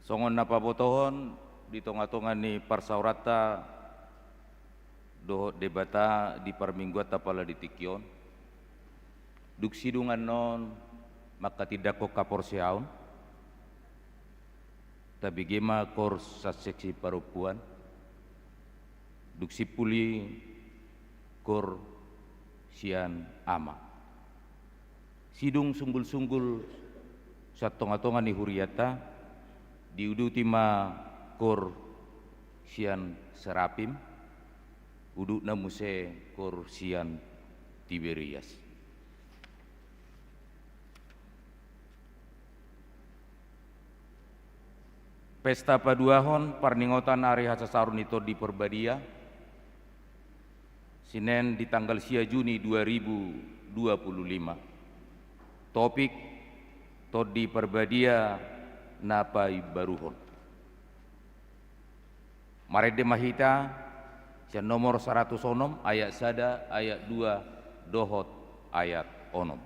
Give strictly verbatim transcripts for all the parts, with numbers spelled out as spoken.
Songon na pabotohon di tonga-tonga ni parsaoranta dohot Debata di parmingguanta pala di tingki on, dung sidung annon manghatindanghon haporseaon, tabege ma koor sian seksi parompuan, dung simpul i koor sian ama. Sidung sunggul-sunggul sian tonga-tonga ni hurianta, diuduti ma koor sian Serapim, udutna muse koor sian Tiberias. Pesta paduahon parningotan ari hasasaor ni Tondi Parbadia, Senen di tanggal sia Juni dua ribu dua puluh lima. Topik: Tondi Parbadia na paimbaruhon. Marende ma hita sian nomor saratus onom, ayat sada, ayat dua dohot ayat onom.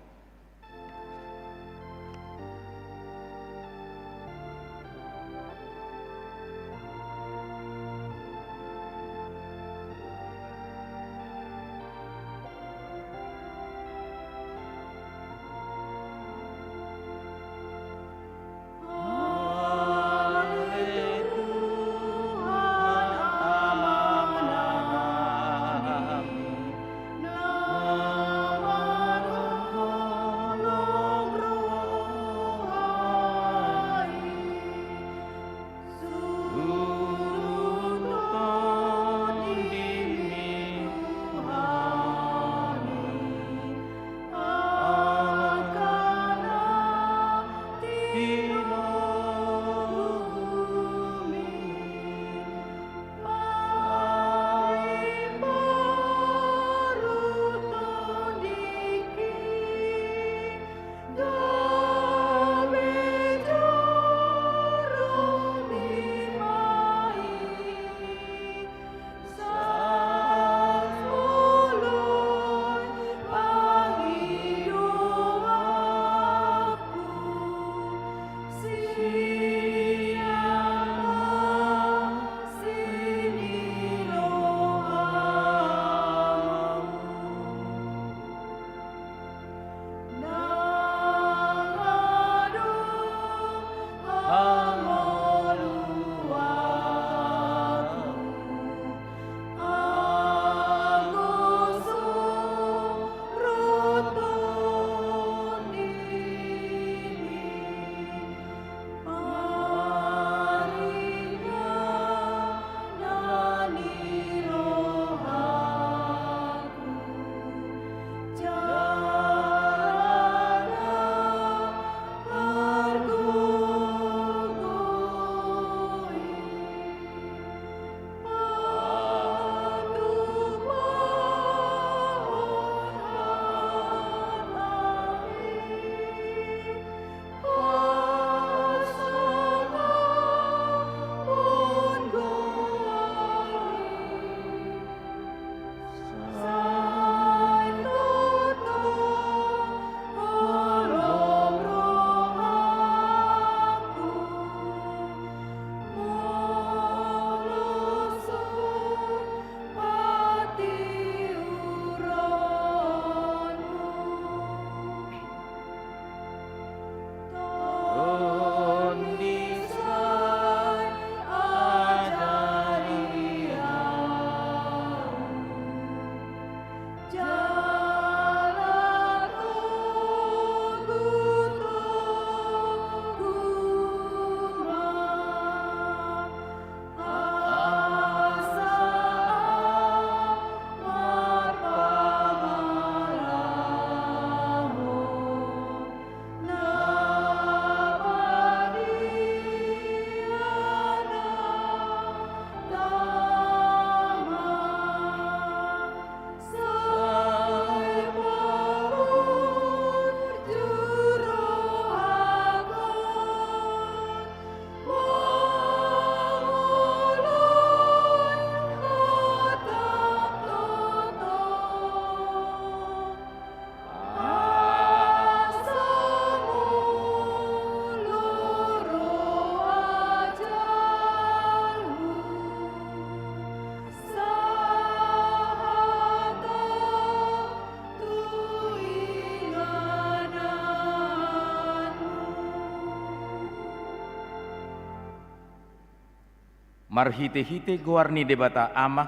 Marhite-hite goar ni Debata Ama,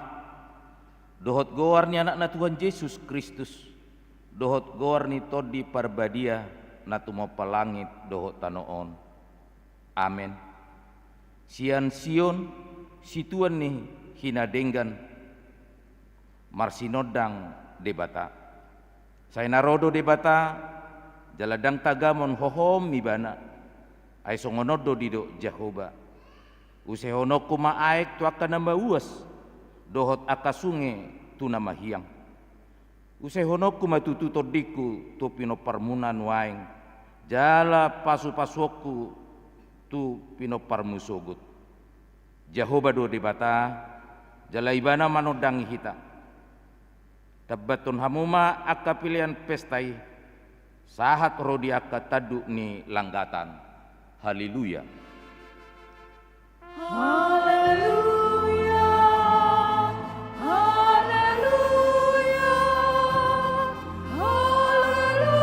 dohot goar ni Anakna Tuhan Jesus Kristus, dohot goar ni Tondi Parbadia na tumompa langit dohot tano on. Amen. Sian Sion, situan ni hinadenggan, marsinondang Debata. Sai na ro do Debata, jala ndang tagamon hohom Ibana. Ai songon on do didok Jahowa: Usehononku ma aek tu angka na mauas, dohot angka sunge tu na mahiang. Usehononku ma tutu tondingku tu pinomparmuna nuaeng, jala pasu-pasuonku tu pinomparmu sogot. Jahowa do Debata, jala Ibana manondangi hita. Tambathon hamu ma angka pelean pesta i, sahat ro di angka tanduk ni langgatan. Haleluya. Haleluya, haleluya, haleluya.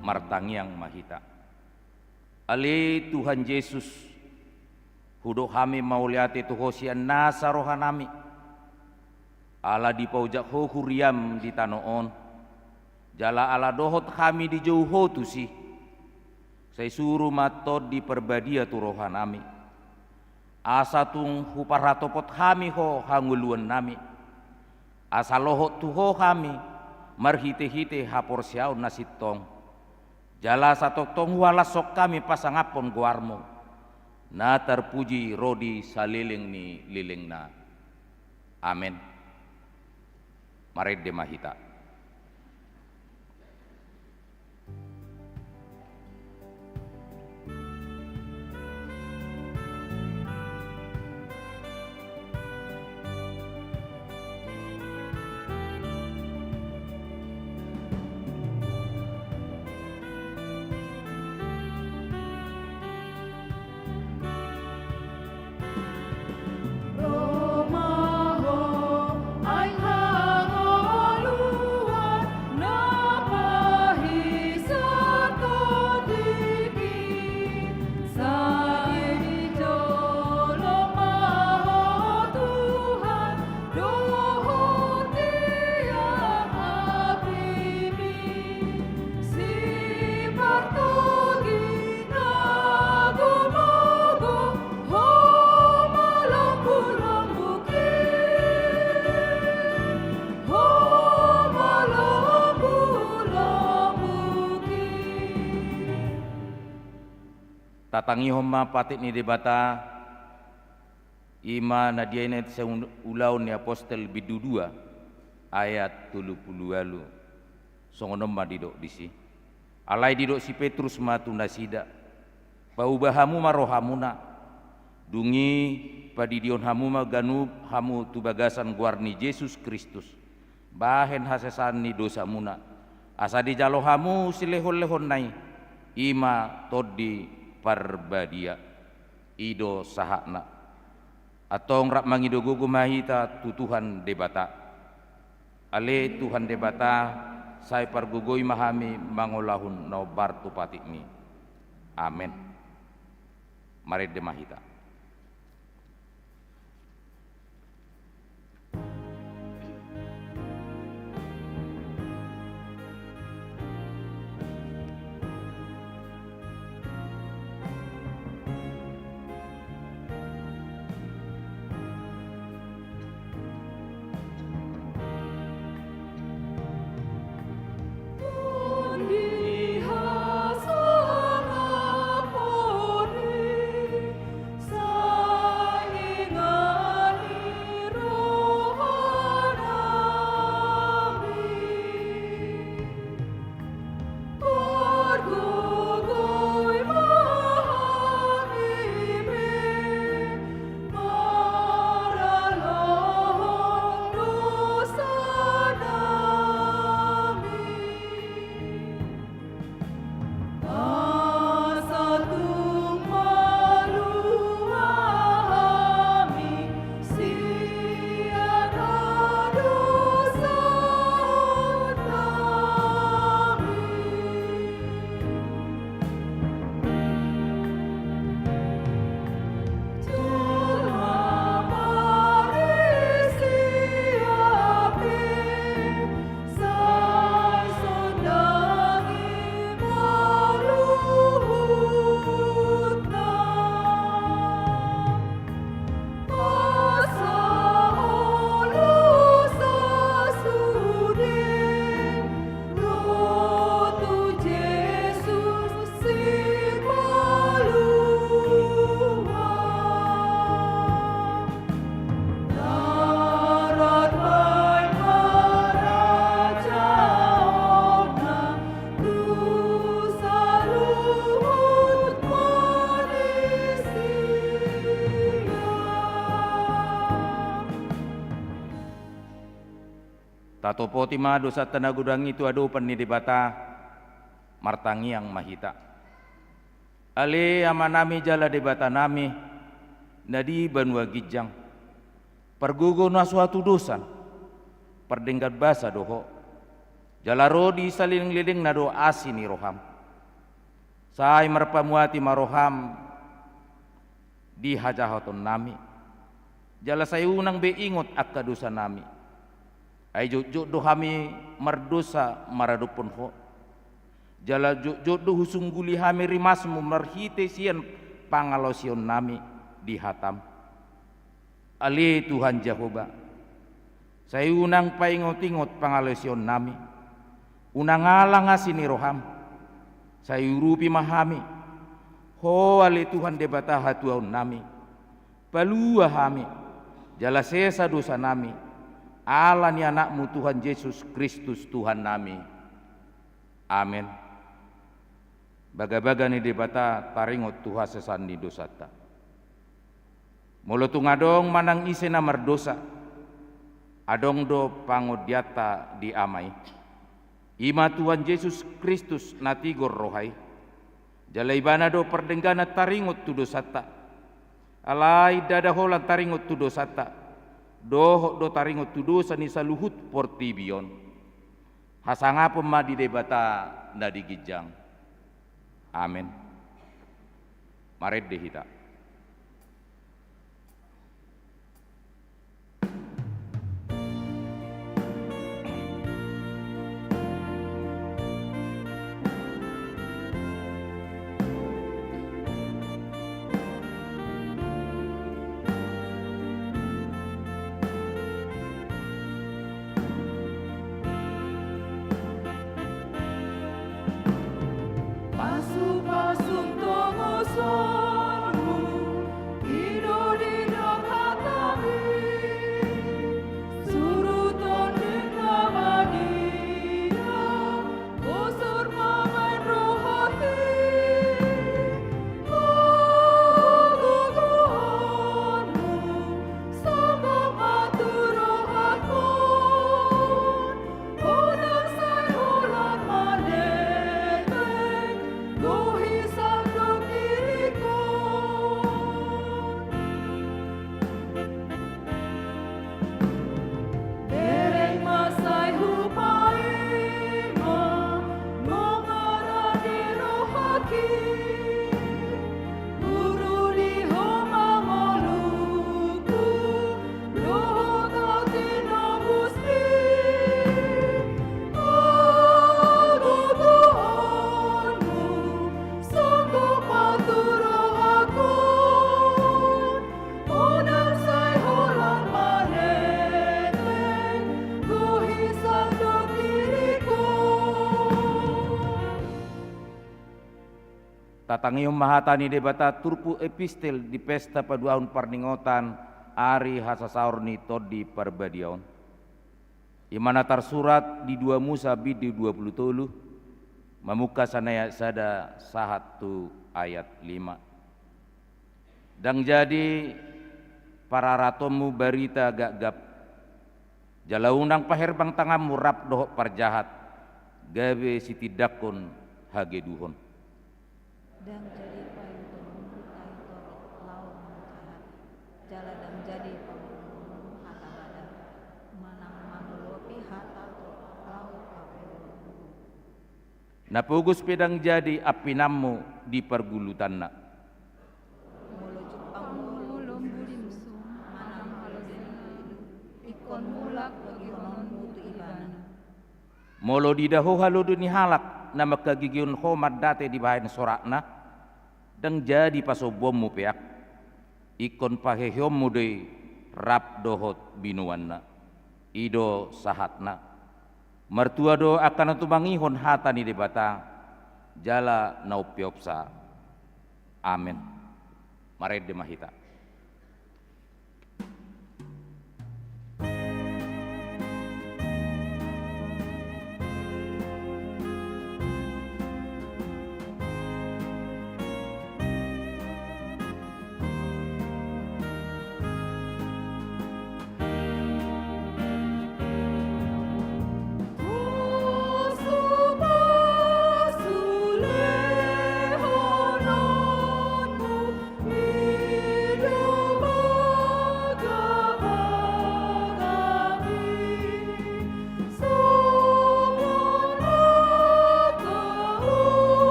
Martangiang ma hita. Ale Tuhan Jesus, hudok hami mauliate tu Ho sian nasa rohanami, ala dipaojak Ho huriaM di tano on, jala ala dohot hami dijou Ho tusi, sai suru ma Tondi Parbadia tu rohanami, asa tung huparhatopot hami Ho hangoluannami, asa lohot tu Ho hami marhite-hite haporseaon na sintong, jala asa tongtong huhalashon hami pasangaphon goarMu, na tarpuji ro di saleleng ni lelengna. Amen. Marende ma hita. Tatangihon ma patik ni Debata, i ma na diainat sian Ulaon ni Apostel bindu dua ayat tolu pulu ualu. Songon on ma didok disi. Alai didok si Petrus ma tu nasida: Pauba hamu ma rohamuna. Dung i padidihon hamu ma ganup hamu tu bagasan goar ni Jesus Kristus, bahen hasesaan ni dosamuna, asa dijalo hamu silehon-lehonna i, i ma Tondi Parbadia. I do sahatna. Antong rap mangido gogo ma hita tu Tuhan Debata. Ale Tuhan Debata, sai pargogoi ma hami mangulahon na hombar tu patikMi. Amen. Marende ma hita. Patopoti ma dosanta na godang i tu adopan ni Debata. Martangiang ma hita. Ale Amanami jala Debatanami, na di banua ginjang, pargogo na so hatudosan, pardenggan basa do Ho, jala ro di saleleng-lelengna do asi ni roham. Sai marpamuati ma roham di hajahatonnami, jala sai unang be ingot angka dosanami. Ai jotjot do hami mardosa maradophon Ho, jala jotjot do husungguli hami rimasmu marhite sian pangalaosionnami di hatam. Ale Tuhan Jahowa, sai unang paingot-ingot pangalaosionnami, unang alang asi ni roham, sai urupi ma hami. Ho ale Tuhan Debata hatuaonnami, palua hami, jala sesa dosanami, ala ni Anakmu Tuhan Jesus Kristus Tuhannami. Amen. Bagabaga ni Debata taringot tu hasesaan ni dosanta. Molo tung adong manang ise na mardosa, adong do pangondianta di Ama i. I ma Tuhan Jesus Kristus na tigor roha i. Jala Ibana do pardengganan taringot tu dosanta. Alai ndada holan taringot tu dosanta, dohot do taringot tu dosa ni saluhut portibi on. Hasangapon ma di Debata na di ginjang. Amen. Marende hita. Pasu-pasu tongosanmu, i do di dalan hatami, suruton ninna ma dia, bosur ma baen rohangki. Hagogoonmu, songgop ma tu rohangku. Unang sai holan maneteng, gohi sandok diriku. Bereng ma sai hupaima, nunga rade rohangki. Urupi Ho ma ngolungku, dohot hau tinobusmi. Hagogoonmu, songgop ma tu rohangku. Unang sai holan maneteng, gohi sandok diriku. Tatangihon ma hata ni Debata turpuk epistel di pesta paduahon parningotan ari hasasaor ni Tondi Parbadia on. I ma na tarsurat di dua Musa bindu dua pulu tolu, mamungka sian ayat sada sahat tu ayat lima. Ndang jadi pararatonmu barita gapgap, jala unang paherbang tanganmu rap dohot parjahat, gabe sitindangkon hageduhon. Ndang jadi paihutonmu tahi torop laho manghuti hami, jala ndang jadi paboaonmu hata badan, manang manolopi hata torop laho paboaonmu. Na pogos pe ndang jadi ampinanmu di pargulutanna. Molo jumpang Ho lombuli musu manang halode ni hahilu, ingkon mulak togihononmu tu ibana. Molo diida Ho halode ni halak na manghagigihon Ho mandate dibahen sorakna, ndang jadi pasombuonmu peak. Ingkon paheheonmu do i rap dohot binoanna. I do sahatna. Martua do angka na tumangihon hata ni Debata, jala na umpeopsa. Amen. Marende ma hita.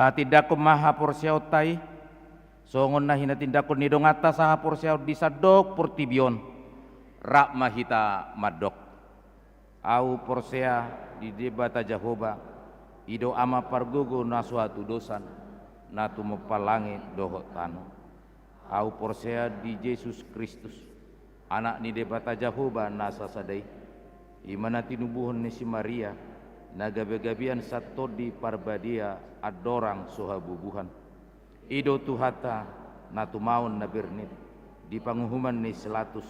Hatindangkon ma haporseaonta i, songon na hinatindangkon ni donganta sahaporseaon di sandok portibi on, rap ma hita mandok. Ahu porsea di Debata Jahowa, i do Ama pargogo na so hatudosan, na tumompa langit dohot tano. Ahu porsea di Jesus Kristus, Anak ni Debata Jahowa na sasada i, i ma na tinubuhon ni si Maria, na gabegabean sian Tondi Parbadia andorang so habubuhan. I do Tuhanta, na tumaon na bernit, di panguhuman ni si Pilatus,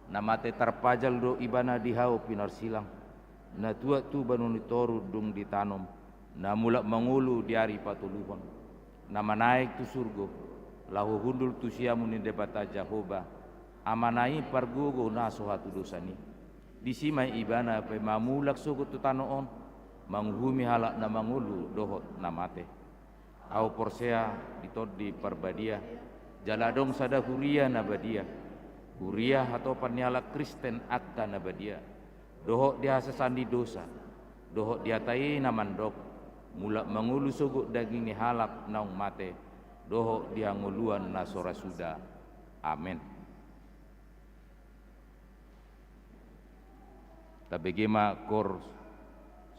na mate tarpajal do ibana di hau pinarsilang, na tuat tu banua ni toru dung ditanom, na mulak mangolu di ari patoluhon, na manaek tu surgo, laho hundul tu siamun ni Debata Jahowa, Amana i pargogo na so hatudosan i. Disi ma ibana paima mulak sogot tu tano on, manguhumi halak na mangolu dohot na mate. Ahu porsea di Tondi Parbadia, jala adong sada huria na badia, huria hatopan ni halak Kristen angka na badia, dohot di hasesaan ni dosa, dohot di hata i na mandok, mulak mangolu sogot daging ni halak naung mate, dohot di hangoluan na so ra suda. Amen. Tabege ma koor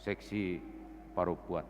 seksi parompuan.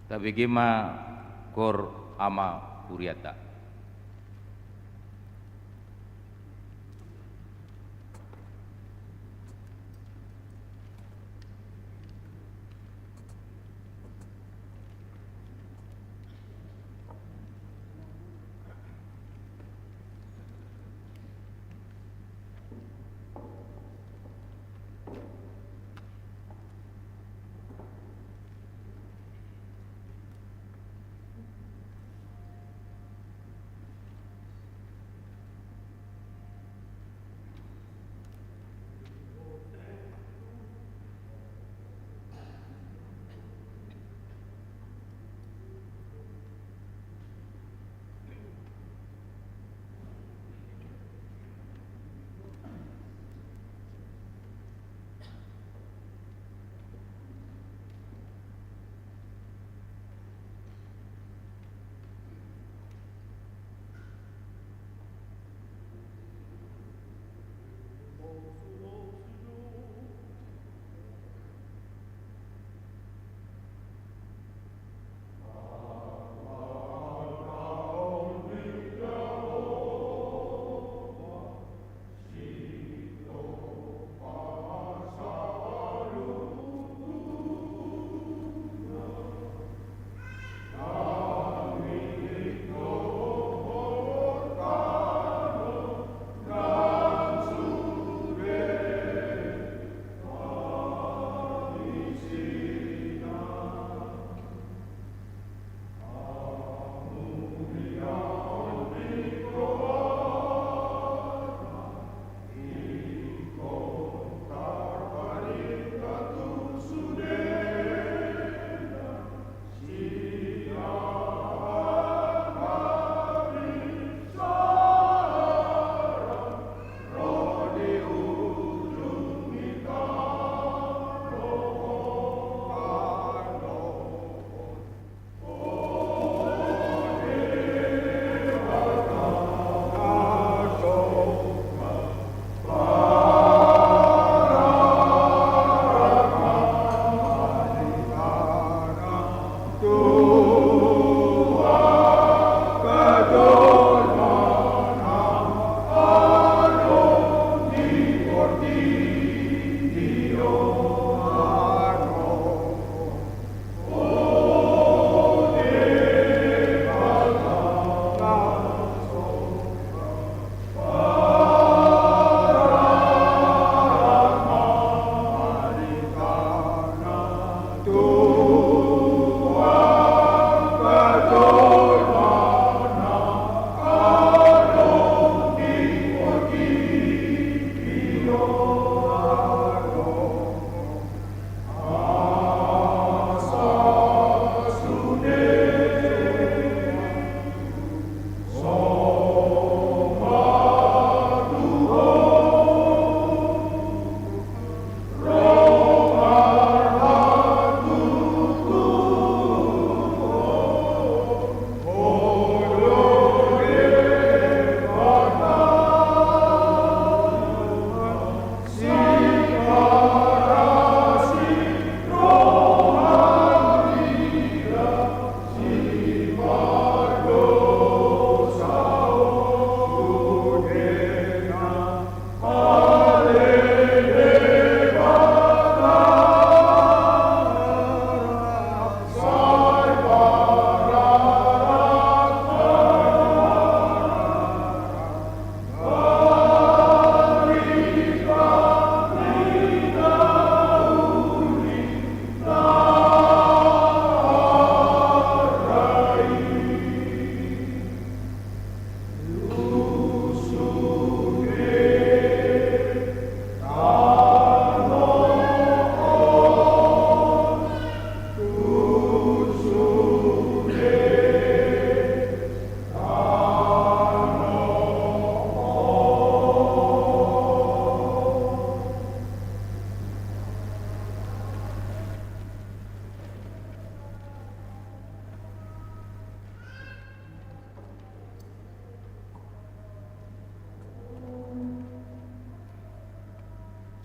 Tabege ma, Koor Ama Huriata.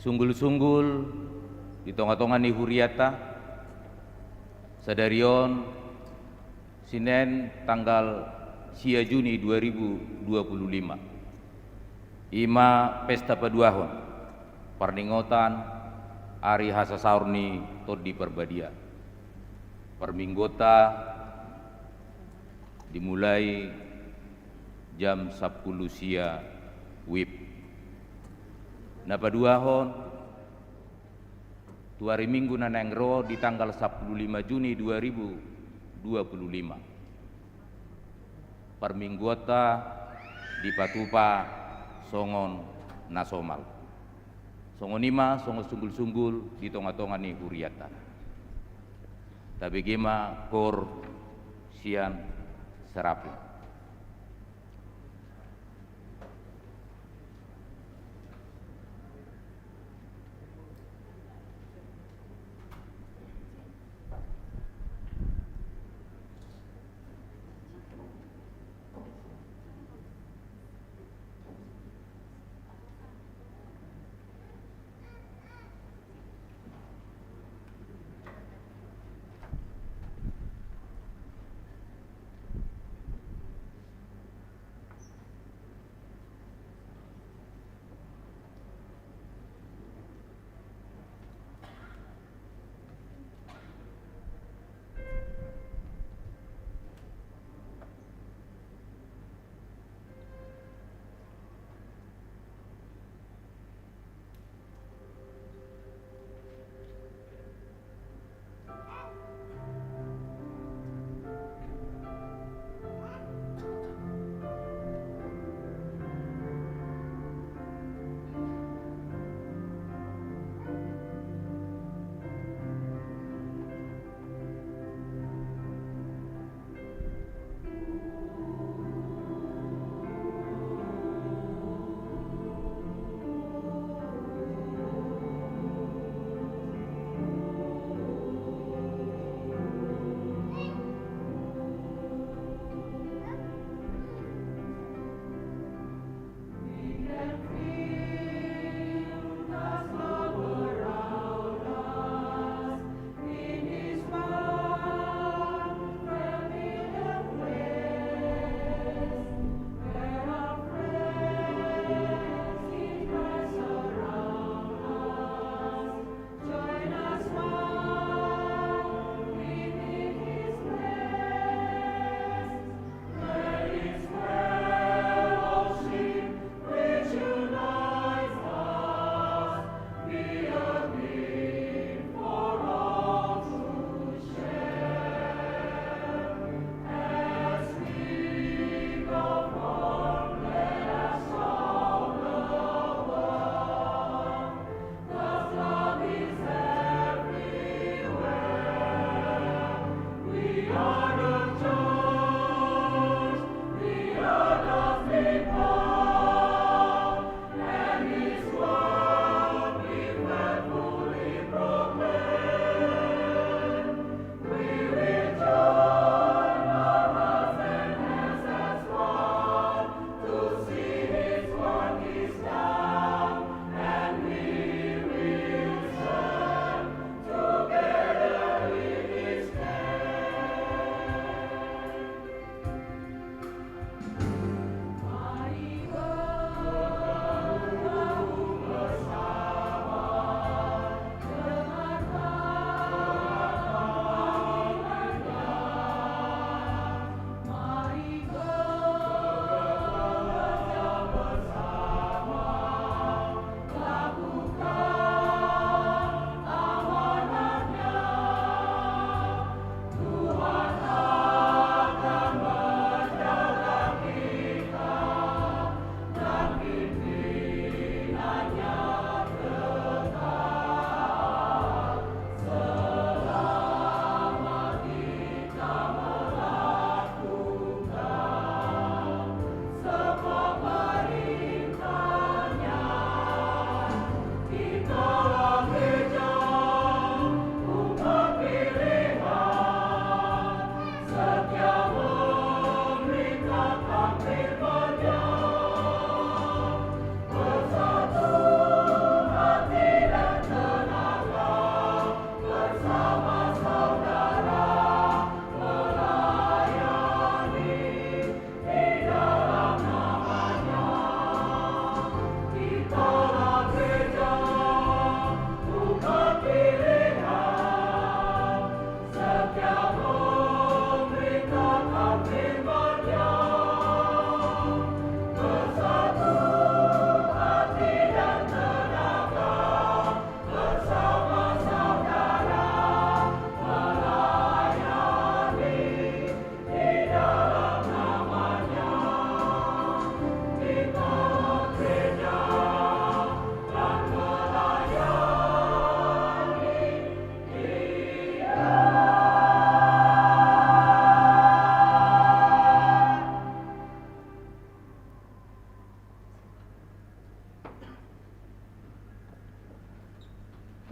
Sunggul-sunggul di tonga-tonga ni huriata, sadari on Sinen tanggal sia Juni dua ribu dua puluh lima. I ma pesta paduahon parningotan ari hasasaor ni Tondi Parbadia. Parmingguonta dimulai jam sampulu sia wib. Na paduahon, tu ari Minggu na naeng ro di tanggal sampulu lima Juni dua ribu dua puluh lima. Parmingguonta dipatupa songon na somal. Songon i ma songon sunggul-sunggul di tonga-tonga ni hurianta. Tabege ma koor sian Serapung.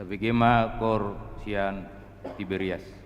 Sabege ma koor sian Tiberias.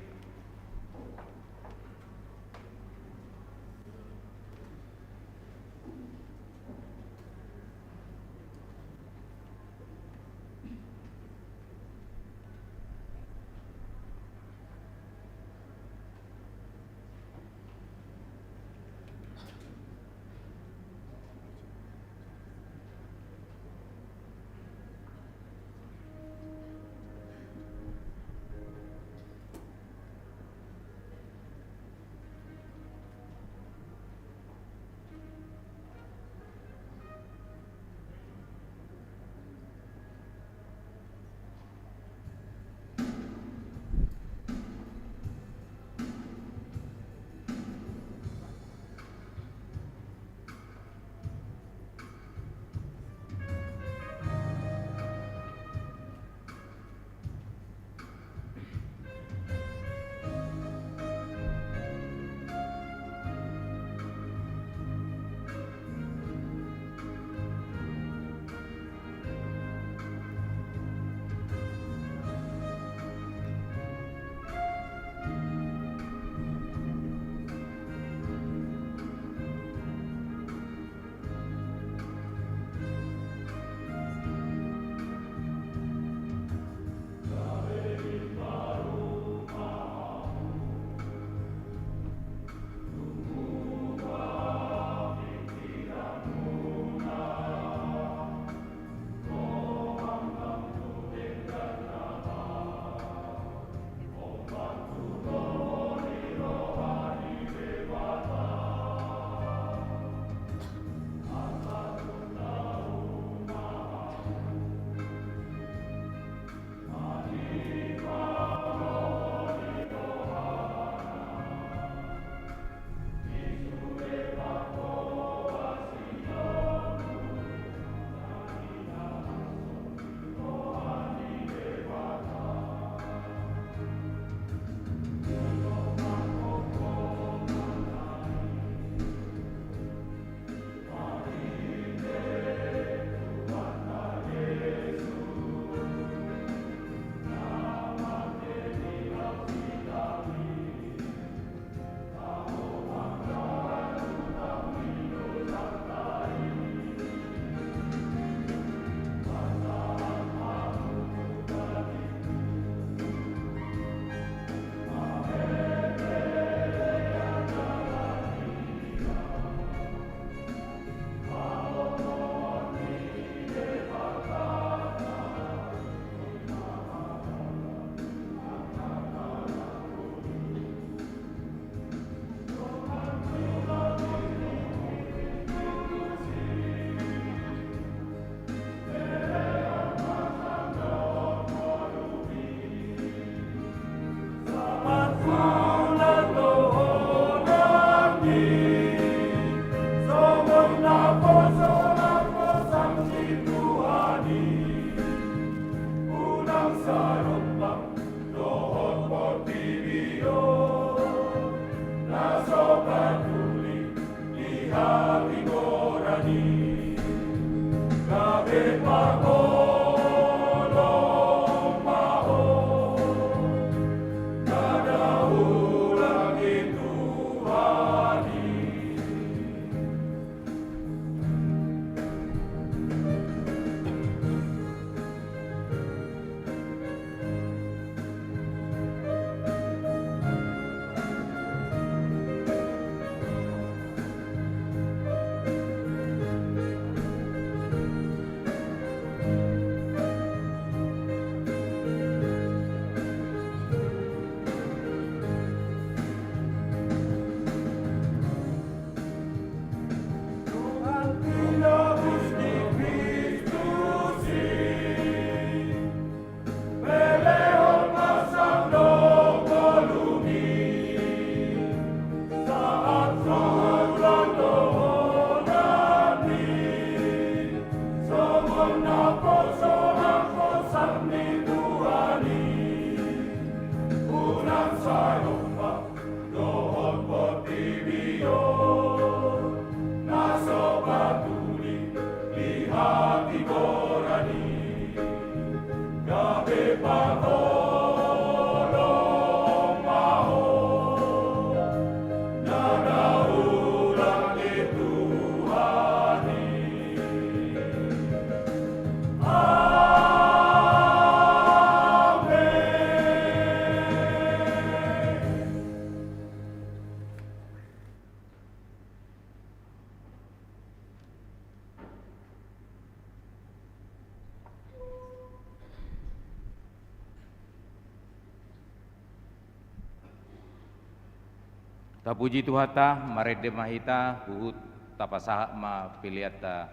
Tapuji Tuhanta, marende ma hita, huhut tapasahat ma peleanta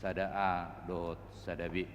sada A dohot sada B.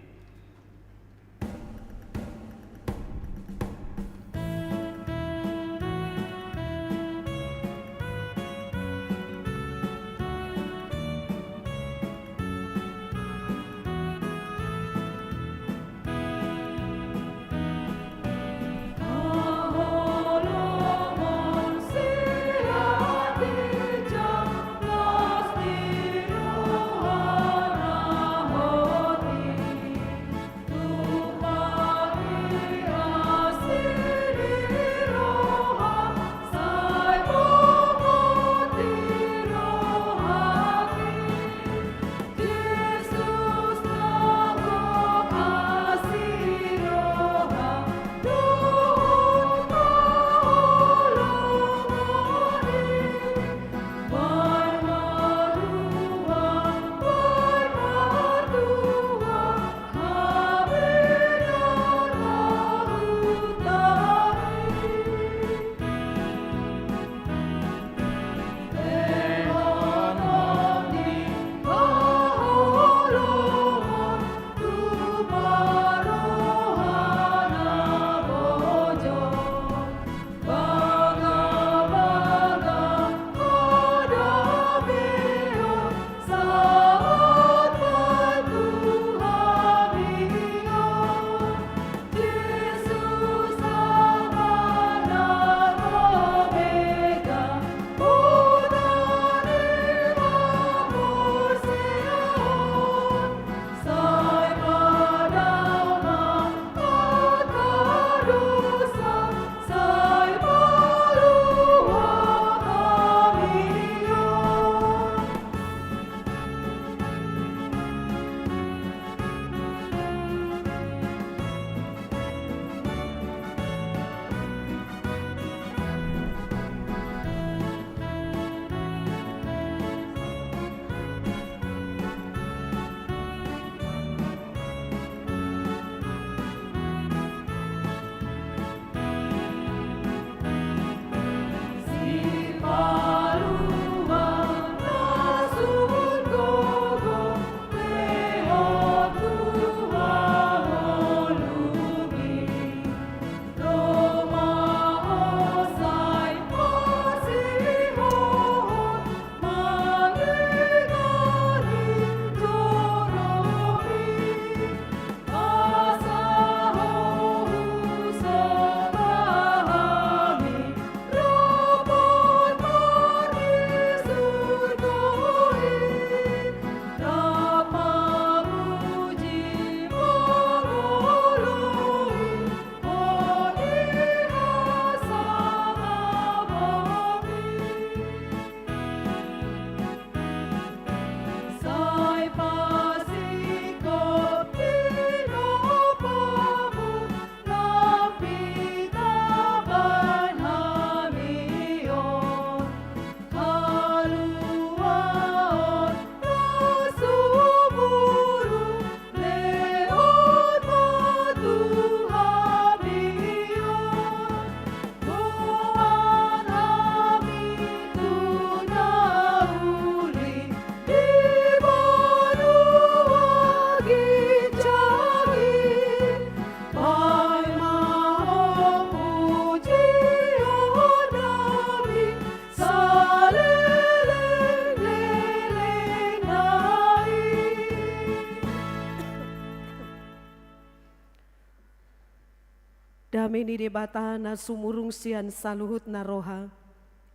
Dame ni Debata na sumurung sian saluhutna roha,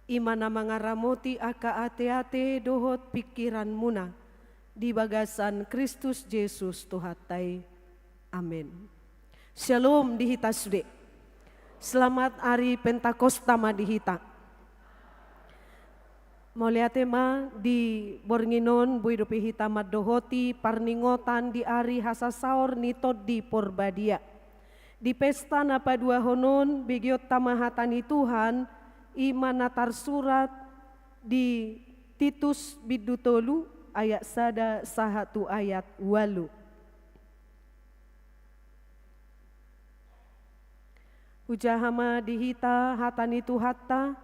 i ma na mangaramoti angka ateate dohot pingkiranmuna di bagasan Kristus Jesus Tuhanta i. Amen. Shalom di hita sude. Selamat ari Pentakosta ma di hita. Mauliate ma, di borngin on boi dope hita mandohoti parningotan di ari hasasaor ni Tondi Porbadia. Di pesta na paduahon on, begeonta ma hata ni Tuhan, i ma na tarsurat di Titus bindu tolu ayat sada sahat tu ayat ualu. Hujaha ma di hita hata ni Tuhanta,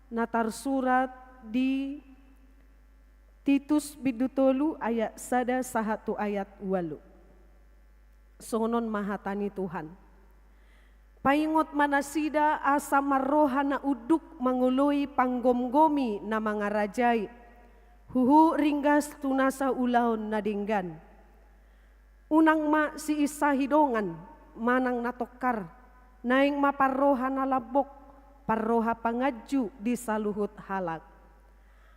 na tarsurat di Titus bindu tolu ayat sada sahat tu ayat ualu. Songon on ma hata ni Tuhan. Paingot ma nasida asa marroha na unduk mangoloi panggomgomi na mangarajai, huhut ringgas tu nasa ulaon na denggan. Unang ma siinsahi dongan manang na tongkar, naeng ma parroha na lambok, parroha panganju di saluhut halak.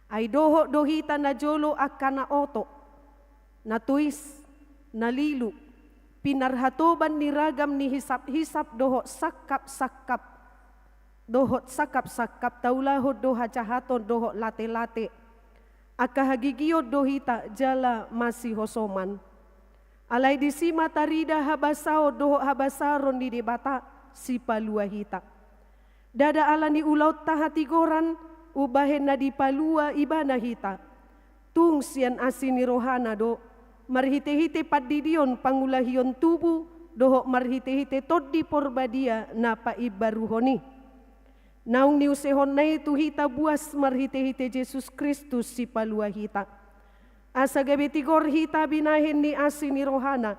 Ai dohot do hita najolo angka na oto, na tois, na lilu, pinarhatoban ni ragam ni hisaphisap dohot sangkapsangkap, dohot sangkapsangkap, taulahon do hajahaton dohot latelate. Angka hagigion do hita jala masihosoman. Alai disi ma tarida habasaon dohot habasaron ni Debata, Sipalua hita. Ndada ala ni ulaonta hatigoran, umbahen na dipalua Ibana hita. Tung sian asi ni rohana do, marhitehite pandidion pangulahion tubu, dohot marhitehite Tondi Porbadia na paimbaruhon i. Naung niusehonna i tu hita buas marhitehite Jesus Kristus Sipalua hita. Asa gabe tigor hita binahen ni asi ni rohana,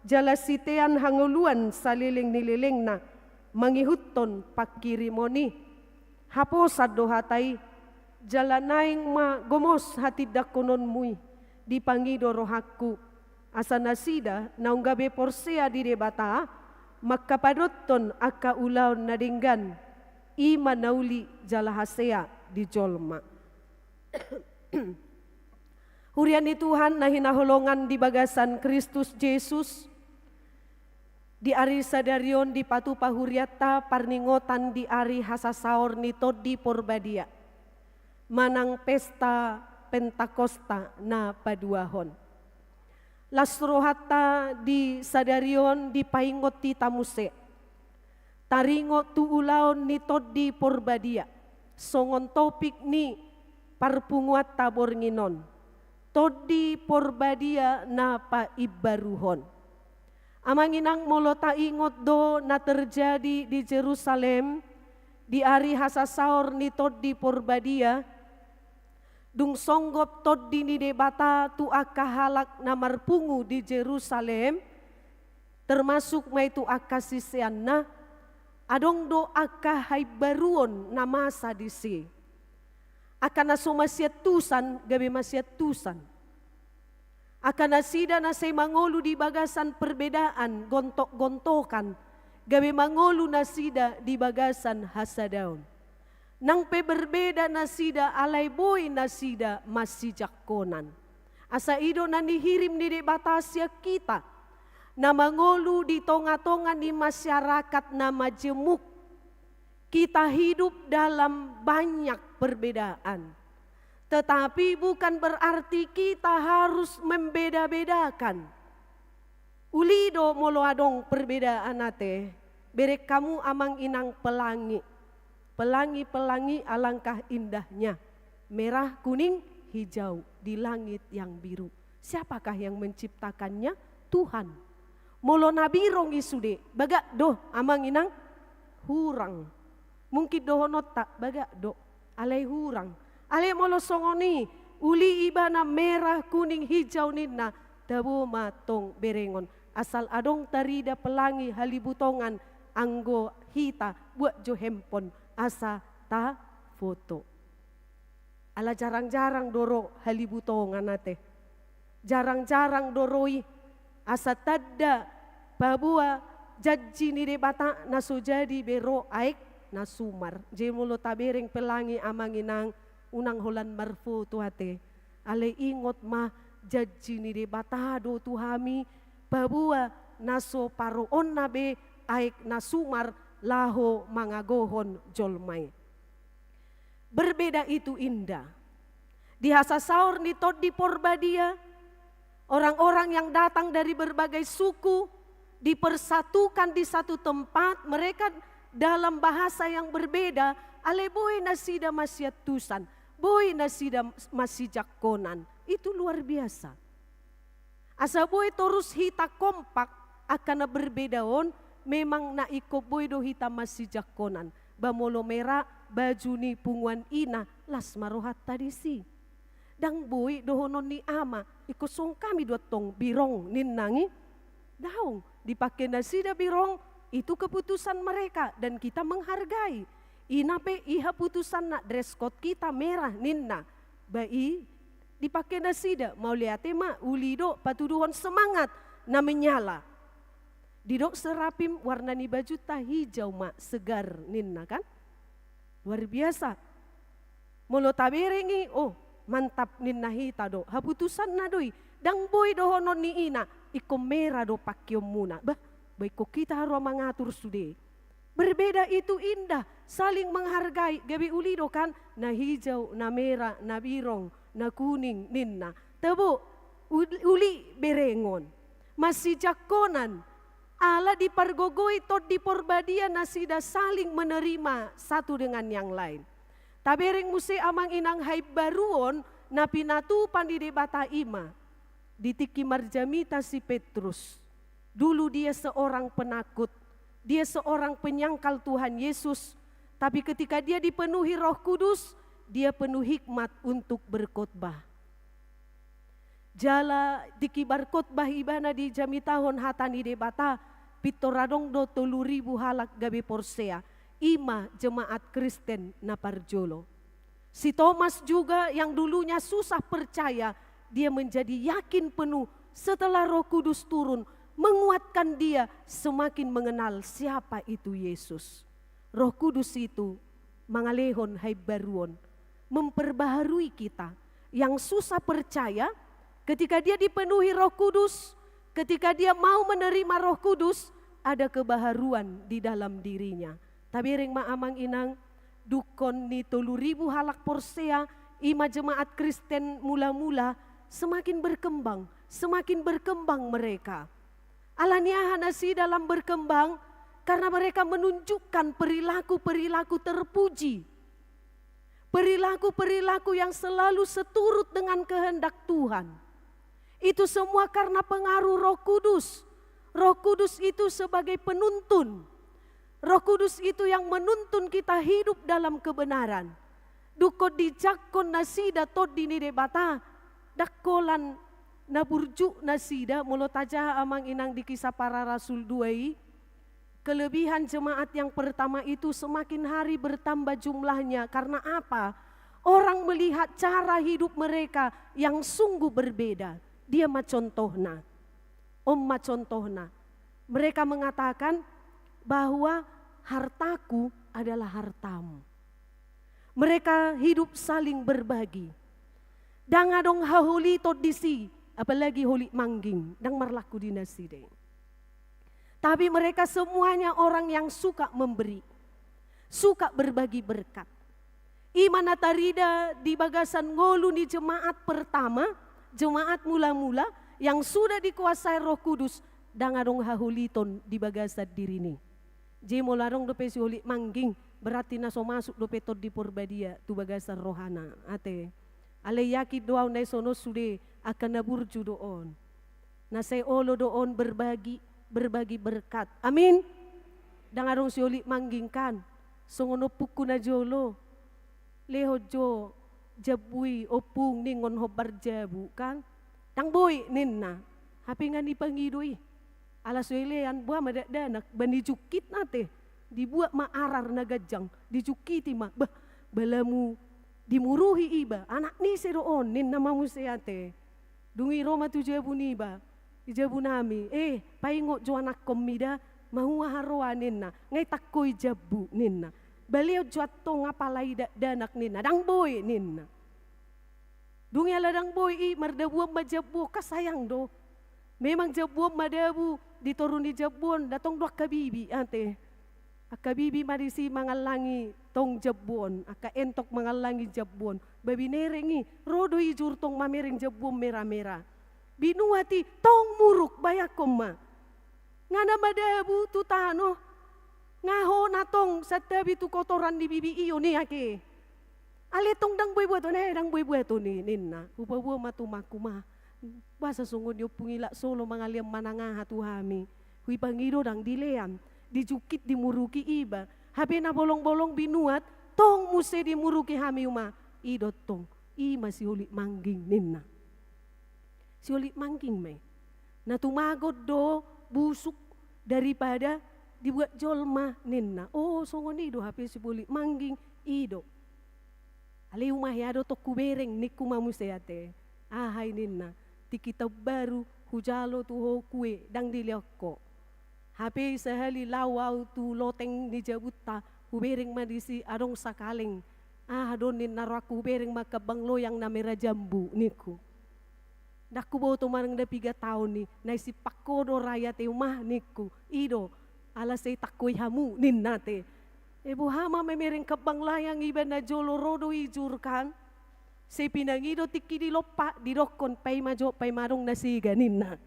jala sitean hangoluan saleleng ni lelengna, mangihuthon panghirimon i. Haposan do hata i, jala naeng ma gomos hatindangkononmu i, dipangido rohangku. Asa nasida naung gabe porsea di Debata, mangkapadothon angka ulaon na denggan, i ma na uli jala hasea di jolma. Huria ni Tuhan na hinaholongan di bagasan Kristus Jesus, di ari sadari on dipatupa hurianta parningotan di ari hasasaor ni Tondi Porbadia, manang pesta Pentakosta na paduahon. Las rohanta di sadari on dipaingot hita muse. Taringot tu ulaon ni Tondi Porbadia, songon topik ni parpunguanta borngin on. Tondi Porbadia na paimbaruhon. Amang inang, molo taingot do na terjadi di Jerusalem, di ari hasasaor ni Tondi Porbadia, dung songgop Tondi ni Debata tu angka halak na marpungu di Jerusalem, termasuk ma i tu angka siseanna, adong do angka haimbaruon na masa disi. Angka na so masiantusan, gabe masiantusan. Angka nasida na sai mangolu di bagasan perbedaan, gontok-gontokan, gabe mangolu nasida di bagasan hasadaon. Nang pe berbeda nasida, alai boi nasida masijangkonan. Asa i do na nihirim ni Debata sian hita, na mangolu di tonga-tonga ni masyarakat na majemuk. Kita hidup dalam banyak perbedaan. Tetapi bukan berarti kita harus membeda-bedakan. Uli do molo adong perbedaan ate, bereng hamu amang inang pelangi. Pelangi-pelangi alangkah indahnya. Merah, kuning, hijau di langit yang biru. Siapakah yang menciptakannya? Tuhan. Molo na birong i sude, bagak do amang inang? Hurang. Mungkin dohononta, bagak do. Alai hurang. Alai molo songon i, uli ibana merah, kuning, hijau ninna, tabo ma tong berengon. Asal adong tarida pelangi halibutongan, anggo hita buat jo handphone asa tafoto. Ala jarang-jarang do ro halibutongan ate. Jarang-jarang do ro i, asa tanda paboa janji ni Debata na so jadi be ro aek na sumar. Jadi molo tabereng pelangi amang inang, unang holan marfoto ate. Alai ingot ma, janji ni Debata do tu hami, paboa na so paroonna be aek na sumar laho mangagohon jolma i. Berbeda itu indah. Di hasasaor ni Tondi Porbadia, orang-orang yang datang dari berbagai suku dipersatukan di satu tempat, mereka dalam bahasa yang berbeda, alai boi nasida masiantusan, boi nasida masijangkonan. Itu luar biasa. Asa boi torus hita kompak, angka na berbeda on, memang na ingkon boi do hita masijangkonan. Ba molo mera baju ni punguan ina, las ma rohanta disi. Ndang boi dohonon ni ama, ingkon songon hami do antong birong ninna i. Daong, dipake nasida birong, itu keputusan mereka dan kita menghargai. Ina pe i haputusanna, dress code kita merah ninna. Ba i dipake nasida, mauliate ma, uli do patuduhon semangat na menyala. Didok Serapim, warna ni bajunta hijau ma, segar ninna kan. Luar biasa. Molo tabereng i, oh, mantap ninna hita do. Haputusanna do i. Ndang boi dohonon ni ina, ingkon mera do pakeonmuna. Bah, ba ingkon hita haru mangatur sude. Berbeda itu indah, saling menghargai, gabe uli do kan, na hijau, na mera, na birong, na kuning, ninna. Tabo, ul-, uli berengon. Masijangkonan, ala dipargogoi Tondi Porbadia nasida saling menerima satu dengan yang lain. Tabereng muse amang inang haimbaruon na pinatupa ni Debata i ma. Di tingki marjamita si Petrus. Dulu dia seorang penakut, dia seorang penyangkal Tuhan Yesus, tapi ketika dia dipenuhi Roh Kudus, dia penuh hikmat untuk berkhotbah. Jala tingki markhotbah ibana dijamitahon hata ni Debata, pintor adong do tolu ribu halak gabe porsea, i ma jemaat Kristen na parjolo. Si Thomas juga yang dulunya susah percaya, dia menjadi yakin penuh setelah Roh Kudus turun, menguatkan dia semakin mengenal siapa itu Yesus. Roh Kudus itu mangalehon haimbaruon, memperbaharui kita. Yang susah percaya, ketika dia dipenuhi Roh Kudus, ketika dia mau menerima Roh Kudus, ada kebaharuan di dalam dirinya. Tabereng ma amang inang, dungkon ni tolu ribu halak porsea, i ma jemaat Kristen mula-mula, semakin berkembang, semakin berkembang mereka. Ala ni aha nasida lam berkembang? Karena mereka menunjukkan perilaku-perilaku terpuji. Perilaku-perilaku yang selalu seturut dengan kehendak Tuhan. Itu semua karena pengaruh Roh Kudus. Roh Kudus itu sebagai penuntun. Roh Kudus itu yang menuntun kita hidup dalam kebenaran. Dungkon dijangkon nasida Tondi ni Debata, ndang holan na burju nasida, molo tajaha amang inang di Kisah Para Rasul dua i, kelebihan jemaat yang pertama itu semakin hari bertambah jumlahnya. Karena apa? Orang melihat cara hidup mereka yang sungguh berbeda. Dia ma contohna. On ma contohna. Mereka mengatakan bahwa hartaku adalah hartamu. Mereka hidup saling berbagi. Ndang adong haholiton disi, apalagi holit mangging, ndang marlaku di nasida i. Tapi mereka semuanya orang yang suka memberi, suka berbagi berkat. I ma na tarida di bagasan ngolu ni jemaat pertama, jemaat mula-mula, yang sudah dikuasai Roh Kudus, ndang adong haholiton di bagasan dirini. Jadi molo adong dope si holit mangging, berarti na so masuk dope Tondi Porbadia tu bagasan rohana, ate. Alai yakin do au na i songon on sude, angka na burju do on. Na sai olo do on berbagi, berbagi berkat. Amin. Ndang adong si holit mangging kan. Songon ompungku na jolo. Lehon jo jambu i ompung ningon hombar jabu kan. Ndang boi ninna. Hape nga nipangido i. Ala so ilean boha ma dakdanak, ba nijungkit ate. Dibuat ma arar na ganjang, dijungkiti ma. Bah, balamu dimuruhi iba, anak ni ise do on ninna ma muse ate. Dung i ro ma tu jabu niba, di jabu nami, eh, paingot jo anakkonmi da, mahua haroa ninna, nga itangkoi jambu ninna. Ba lehon jo antong apala i dakdanak ninna, ndang boi ninna. Dung i ala ndang boi i, mardabuan ma jambu on, kan sayang do. Memang jambu on madabu, di toru ni jambu on, nda tong do angka bibi, ate. Angka bibi ma disi mangallangi tong jambu on, angka entok mangallangi jambu on. Ba binereng i, ro do ijur tong mamereng jambu on mera-mera. Binuat i, tong muruk, bayangkon ma. Nga na madabu tu tano, nga ho na tong santabi tu kotoran ni bibi i on i ate. Ale tong ndang boi buaton, eh, ndang boi buaton i, ninna. Hupaboa ma tu amangku, Ma, boasa songon i ompung i, lak solo mangalean manang aha tu hami. Huipangido ndang dilean, dijungkit dimuruki iba. Hape na bolong-bolong binuat, tong muse dimuruki hami uma. I do tong, i ma si Holik Mangging, ninna. Si Holik Mangging ma i. Na tumagon do busuk daripada dibuat jolma, ninna. O, songon i do hape si Holik Mangging, i do. Ale uma, hea do tong hubereng, ningku ma muse ate. Aha i, ninna. Tingki taon baru hujalo tu ho kue, ndang dilean ho. Hape sahali laho ahu tu loteng ni jabunta, hubereng ma disi adong sakaleng. Aha do, ninna, rohangku hubereng ma kambang loyang na mera jambu, ningku. Ndang huboto manang na piga taon i, na isipangko do ra i ate uma, ningku. I do, ala sai tangkoi hamu, ninna ate. E, boha ma mamereng kambang loyang iba na jolo ro do ijur kan. Sai pinangido tingki dilompa, didokkon, paima jo, paima adong na sega, ninna.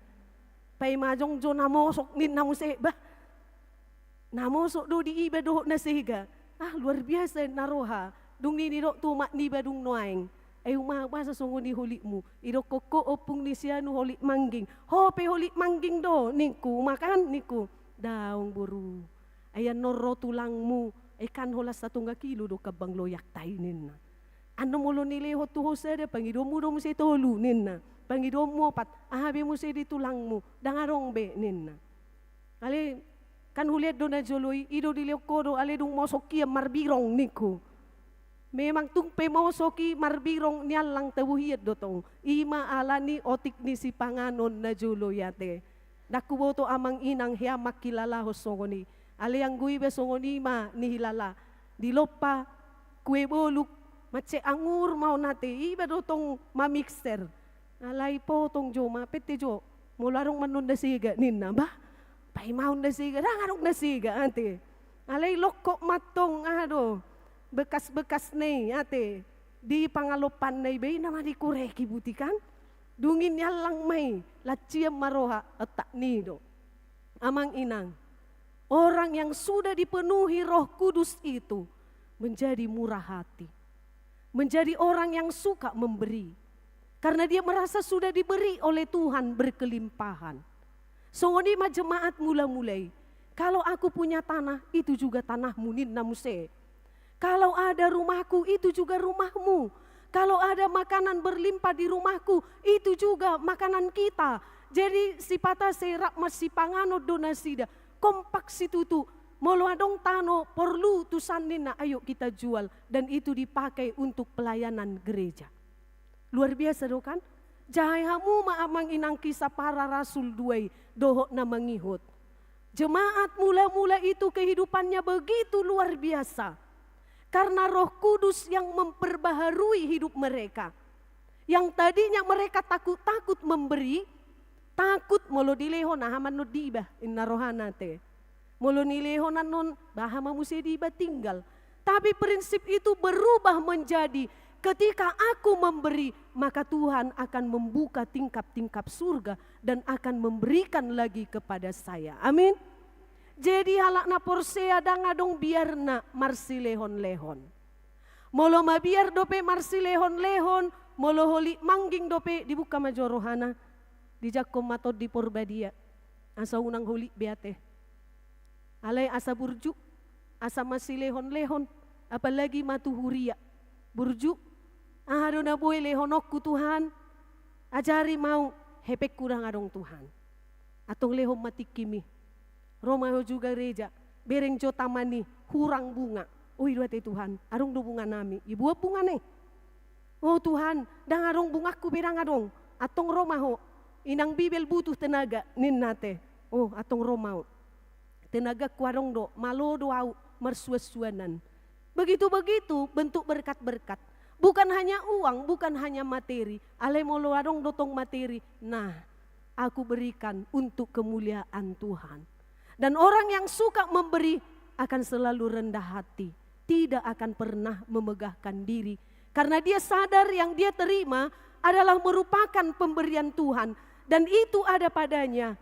Paima adong jo na mosok, ninna muse, bah. Na mosok do di iba dohot na sega. Ah, luar biasa, ninna roha. Dung i didok tu omak niba dung nuaeng. Ai uma, boasa songon i holikmu? Idokkon ho ompung ni si anu, Holik Mangging. Ho pe Holik Mangging do, ningku, uma kan, ningku. Daong boru. Ai annon ro tulangmu, ai kan holan satonga kilo do kambang loyangta i, ninna. Annon molo nilehon tu ho sada, pangidoonmu do muse tolu, ninna. Pangidoonmu opat, aha be muse di tulangmu, ndang adong be, ninna. Ale, kan hulean do na jolo i, i do dilehon ho do, ale dung mosok hian marbirong, ningku. Memang tung pe mosok i marbirong, niallang tabo hian do tong. I ma ala ni otik ni sipanganon na jolo i ate. Ndang huboto amang inang hea mangkilalahon songon i. Ale anggo iba songon i ma nihilala. Dilompa kue boluk, mansai anggur ma on ate. Iba do tong mamixer. Alai potong jo ma, pette jo. Molo adong ma annon na sega, ninna. Bah, paima on na sega, ndang adong na sega ate. Alai longkot ma tong, aha do, bekas-bekasna i ate. Di pangalompana i, ba i na ma dikoreki buti kan. Dung i niallang ma i, lancian ma roha, otak ni do. Amang inang, orang yang sudah dipenuhi Roh Kudus itu menjadi murah hati, menjadi orang yang suka memberi, karena dia merasa sudah diberi oleh Tuhan berkelimpahan. Songon i ma jemaat mula-mula i. Kalau aku punya tanah, itu juga tanahmu, ninna muse. Kalau ada rumahku, itu juga rumahmu. Kalau ada makanan berlimpah di rumahku, itu juga makanan kita. Jadi sipata sai rap marsipanganon do nasida. Kompak situtu. Molo adong tano porlu tusan, ninna, ayo kita jual. Dan itu dipakai untuk pelayanan gereja. Luar biasa do kan? Jahe hamu ma amang inang Kisah Para Rasul dua i, dohot na mangihut. Jemaat mula-mula itu kehidupannya begitu luar biasa. Karena Roh Kudus yang memperbaharui hidup mereka. Yang tadinya mereka takut-takut memberi, takut molo dilehon, aha ma annon diiba, ninna rohana ate. Molo nilehon annon, bah, aha ma muse diiba, tinggal. Tapi prinsip itu berubah menjadi, ketika aku memberi, maka Tuhan akan membuka tingkap-tingkap surga dan akan memberikan lagi kepada saya. Amin. Jadi halak na porsea ndang adong biarna marsilehon-lehon. Molo mabiar dope marsilehon-lehon, molo Holik Mangging dope, dibuka ma jo rohana, dijangkon ma Tondi Porbadia. Asa unang holik be ate. Alai asa burju, asa marsilehon-lehon, apalagi ma tu huria. Burju, aha do na boi lehononku Tuhan, ajari ma au, hepengku ndang adong Tuhan. Antong lehon ma tingkim i. Ro ma ho tu gareja, bereng jo taman i, hurang bunga. O, i do ate Tuhan, adong do bunganami. Iboan bungana i. O Tuhan, ndang adong bungangku pe, ndang adong. Antong ro ma ho. Inang Bibel butuh tenaga, ninna ate. O, antong ro ma au. Tenagaku adong do, malo do au marsuansuanan. Begitu-begitu bentuk berkat-berkat. Bukan hanya uang, bukan hanya materi. Alai molo adong do tong materi. Nah, aku berikan untuk kemuliaan Tuhan. Dan orang yang suka memberi akan selalu rendah hati, tidak akan pernah memegahkan diri, karena dia sadar yang dia terima adalah merupakan pemberian Tuhan, dan itu ada padanya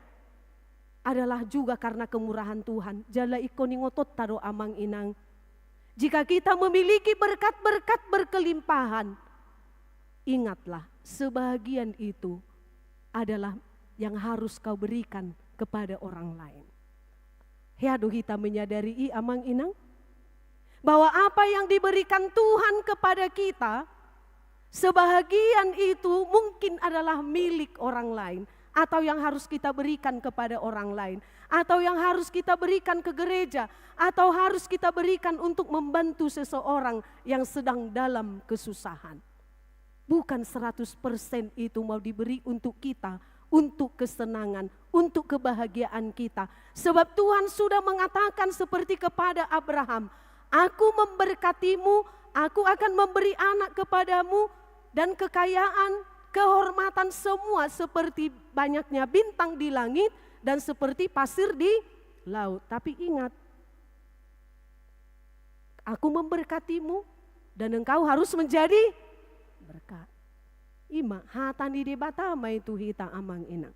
adalah juga karena kemurahan Tuhan. Jala ingkon ingotonta do, amang inang. Jika kita memiliki berkat-berkat berkelimpahan, ingatlah, sebahagian itu adalah yang harus kau berikan kepada orang lain. Hea do hita menyadari i, amang inang, bahwa apa yang diberikan Tuhan kepada kita, sebahagian itu mungkin adalah milik orang lain, atau yang harus kita berikan kepada orang lain, atau yang harus kita berikan ke gereja, atau harus kita berikan untuk membantu seseorang yang sedang dalam kesusahan. Bukan seratus persen itu mau diberi untuk kita, untuk kesenangan, untuk kebahagiaan kita. Sebab Tuhan sudah mengatakan seperti kepada Abraham, "Aku memberkatimu, aku akan memberi anak kepadamu, dan kekayaan, kehormatan semua seperti banyaknya bintang di langit dan seperti pasir di laut." Tapi ingat, "Aku memberkatimu, dan engkau harus menjadi berkat." Ima, hata ni Debata ma i tu hita, amang inang.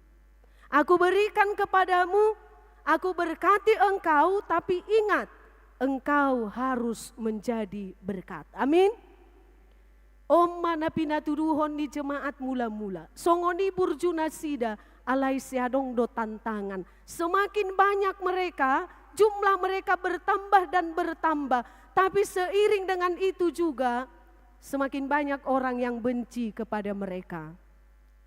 "Aku berikan kepadamu, aku berkati engkau, tapi ingat, engkau harus menjadi berkat." Amin. On ma na pinatuduhon ni jemaat mula-mula. Songon i burju nasida, alai sai adong do tantangan. Semakin banyak mereka, jumlah mereka bertambah dan bertambah. Tapi seiring dengan itu juga, semakin banyak orang yang benci kepada mereka.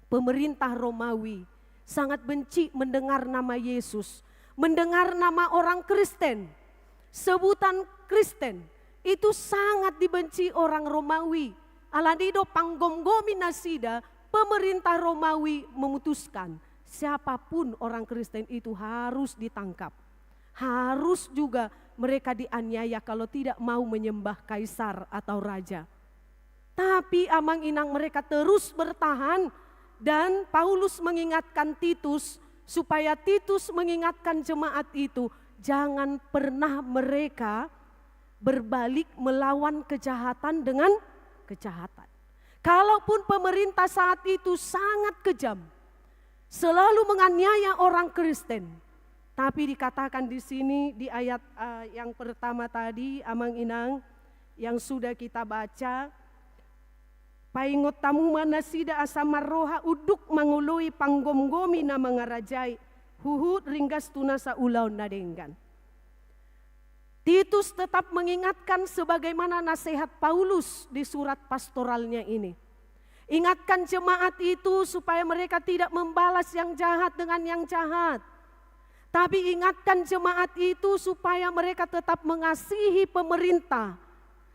Pemerintah Romawi sangat benci mendengar nama Yesus, mendengar nama orang Kristen. Sebutan Kristen itu sangat dibenci orang Romawi. Alani i do, panggomgomi nasida, pemerintah Romawi memutuskan, siapapun orang Kristen itu harus ditangkap. Harus juga mereka dianiaya kalau tidak mau menyembah kaisar atau raja. Tapi, amang inang, mereka terus bertahan, dan Paulus mengingatkan Titus supaya Titus mengingatkan jemaat itu, jangan pernah mereka berbalik melawan kejahatan dengan kejahatan. Kalaupun pemerintah saat itu sangat kejam, selalu menganiaya orang Kristen, tapi dikatakan di sini, di ayat, eh, yang pertama tadi, amang inang, yang sudah kita baca, paingot hamu ma nasida asa marroha unduk mangoloi panggomgomi na mangarajai, huhut ringgas tu nasa ulaon na denggan. Titus tetap mengingatkan sebagaimana nasihat Paulus di surat pastoralnya ini. Ingatkan jemaat itu supaya mereka tidak membalas yang jahat dengan yang jahat. Tapi ingatkan jemaat itu supaya mereka tetap mengasihi pemerintah,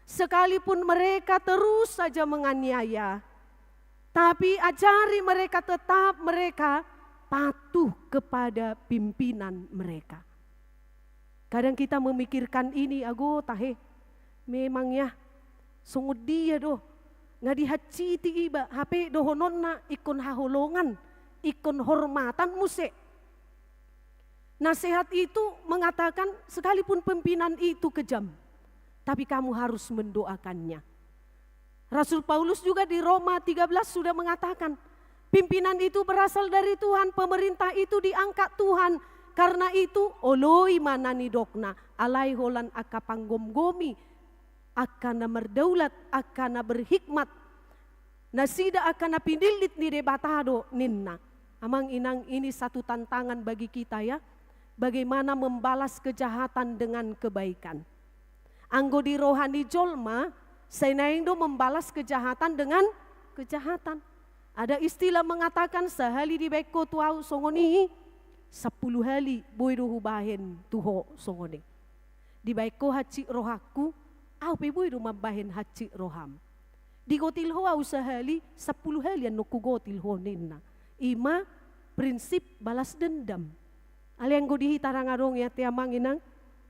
sekalipun mereka terus saja menganiaya. Tapi ajari mereka tetap mereka patuh kepada pimpinan mereka. Kadang kita memikirkan ini, ago tahe, memang ya, songon dia do, nga dihansiti iba, hape dohononna ingkon haholongan, ingkon hormatan muse. Nasihat itu mengatakan, sekalipun pimpinan itu kejam, tapi kamu harus mendoakannya. Rasul Paulus juga di Roma tiga belas sudah mengatakan, pimpinan itu berasal dari Tuhan, pemerintah itu diangkat Tuhan. Karena itu, oloi ma na nidokna, alai holan angka panggomgomi, angka na mardaulat, angka na berhikmat, nasida angka na pinillit ni Debata do, ninna. Amang inang, ini satu tantangan bagi kita, ya. Bagaimana membalas kejahatan dengan kebaikan. Anggo di roha ni jolma, sai naeng do membalas kejahatan dengan kejahatan. Ada istilah mengatakan, sahali dibaen ho tu ahu songon i, sampulu hali boi do hubaen tu ho songon i. Dibaen ho hansit rohangku, ahu pe boi do mambaen hansit roham. Digotil ho ahu sahali, sampulu hali annon hugotil ho, ninna. Ima prinsip balas dendam. Alai anggo di hita ndang adong i ate, amang inang,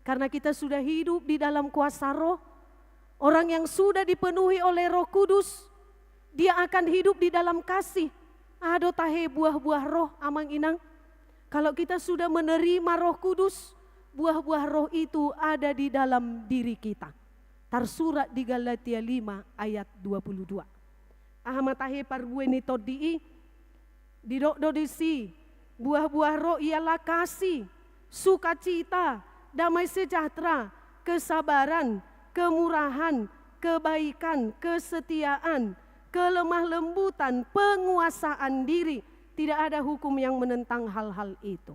karena kita sudah hidup di dalam kuasa Roh. Orang yang sudah dipenuhi oleh Roh Kudus, dia akan hidup di dalam kasih. Aha do tahe buah-buah roh, amang inang? Kalau kita sudah menerima Roh Kudus, buah-buah roh itu ada di dalam diri kita. Tarsurat di Galatia lima ayat dua puluh dua. Aha ma tahe parbue ni Tondi i? Didok do disi, buah-buah roh ialah kasih, sukacita, damai sejahtera, kesabaran, kemurahan, kebaikan, kesetiaan, kelemah lembutan, penguasaan diri. Tidak ada hukum yang menentang hal-hal itu.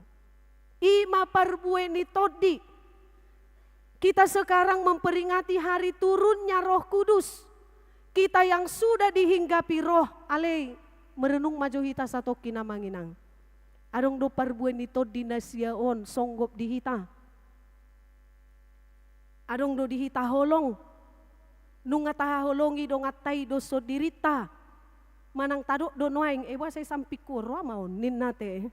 I ma parbue ni Tondi. Kita sekarang memperingati hari turunnya Roh Kudus. Kita yang sudah dihinggapi Roh, alai merenung ma jo hita satongkin, amang inang. Adong do parbue ni Tondi na sia on songgop di hita? Adong do di hita holong? Nunga tahaholongi donganta i dohot sondirinta? Manang tadok do nuaeng, "Eh, boasa i sampingku on ro, amang, on?" ninna ate.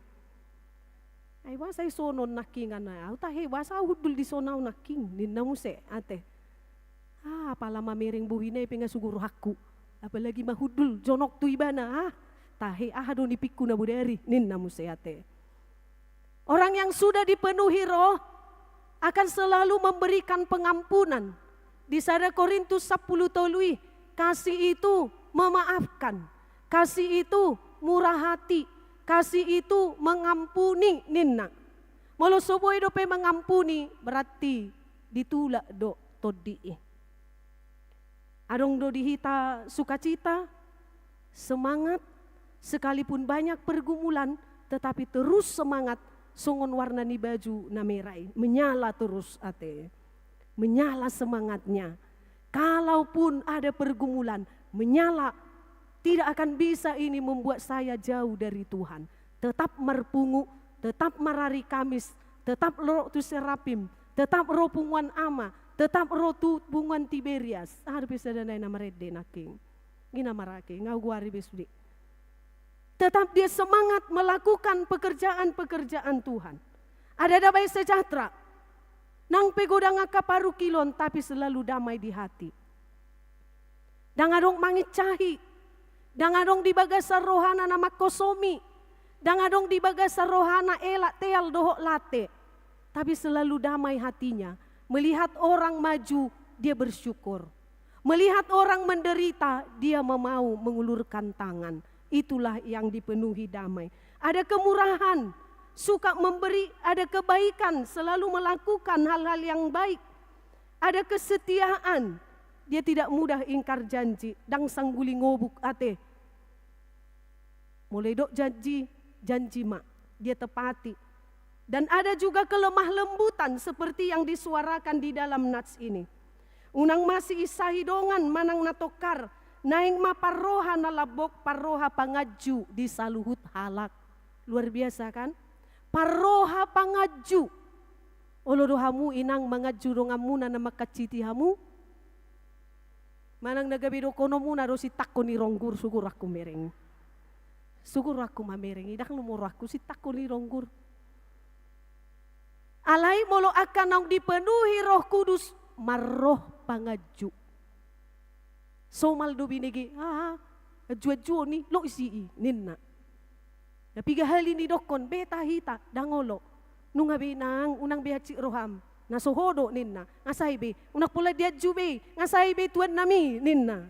"Ai boasa i songon on nangkiningan, ahu tahe boasa ahu hundul dison ahu nangkin," ninna muse ate. "Ah, apala mamereng bohina i pe nga sugo rohangku, apalagi mahundul jonok tu ibana, ah, tahe aha do nipikku na bodari," ninna muse ate. Orang yang sudah dipenuhi Roh akan selalu memberikan pengampunan. Di sada Korintus sampulu tolu i, kasih itu memaafkan, kasih itu murah hati, kasih itu mengampuni, ninna. Molo so boi dope mengampuni, berarti ditulak do Tondi i. Adong do di hita sukacita, semangat, sekalipun banyak pergumulan, tetapi terus semangat, songon warna ni baju na merah i, menyala terus ate. Menyala semangatnya. Kalaupun ada pergumulan, menyala. Tidak akan bisa ini membuat saya jauh dari Tuhan. Tetap marpungu, tetap marari Kamis, tetap ro tu Serapim, tetap ro punguan Ama, tetap ro tu punguan Tiberias. Aha dope sada nai na marende nangkin? Ina marake, nga hugoari be sude. Tetap dia semangat melakukan pekerjaan-pekerjaan Tuhan. Ada damai sejahtera. Nang pe godang angka parungkilon, tapi selalu damai di hati. Ndang adong mangincahi. Ndang adong di bagasan rohana na mangkosomi. Ndang adong di bagasan rohana elak, teal dohot late. Tapi selalu damai hatinya. Melihat orang maju, dia bersyukur. Melihat orang menderita, dia mau mengulurkan tangan. Itulah yang dipenuhi damai. Ada kemurahan, suka memberi, ada kebaikan, selalu melakukan hal-hal yang baik. Ada kesetiaan, dia tidak mudah ingkar janji, ndang sangguli ngobuk ate. Molo didok janji, janji ma, dia tepati. Dan ada juga kelemah lembutan seperti yang disuarakan di dalam nats ini. Unang masiinsahi dongan manang na tongkar, naeng ma parroha na lambok, parroha panganju di saluhut halak. Luar biasa kan? Parroha panganju. Olo do hamu inang manganju donganmuna na mangkanciti hamu? Manang na gabe dohononmuna do sintangko ni ronggur, sugo rohangku mereng. Sugo rohangku mamereng, ndang lomo rohangku sintangko ni ronggur. Alai molo angka naung dipenuhi Roh Kudus, marroh panganju. Somal do binege, ah, anju-anjuon i, lois i, ninna. Na piga hali nidokkon, beta hita, ndang olo. Nunga be inang, unang be hansit roham. Na so ho do, ninna. Nga sai be, unang pola dianju be, nga sai be tuannami, ninna.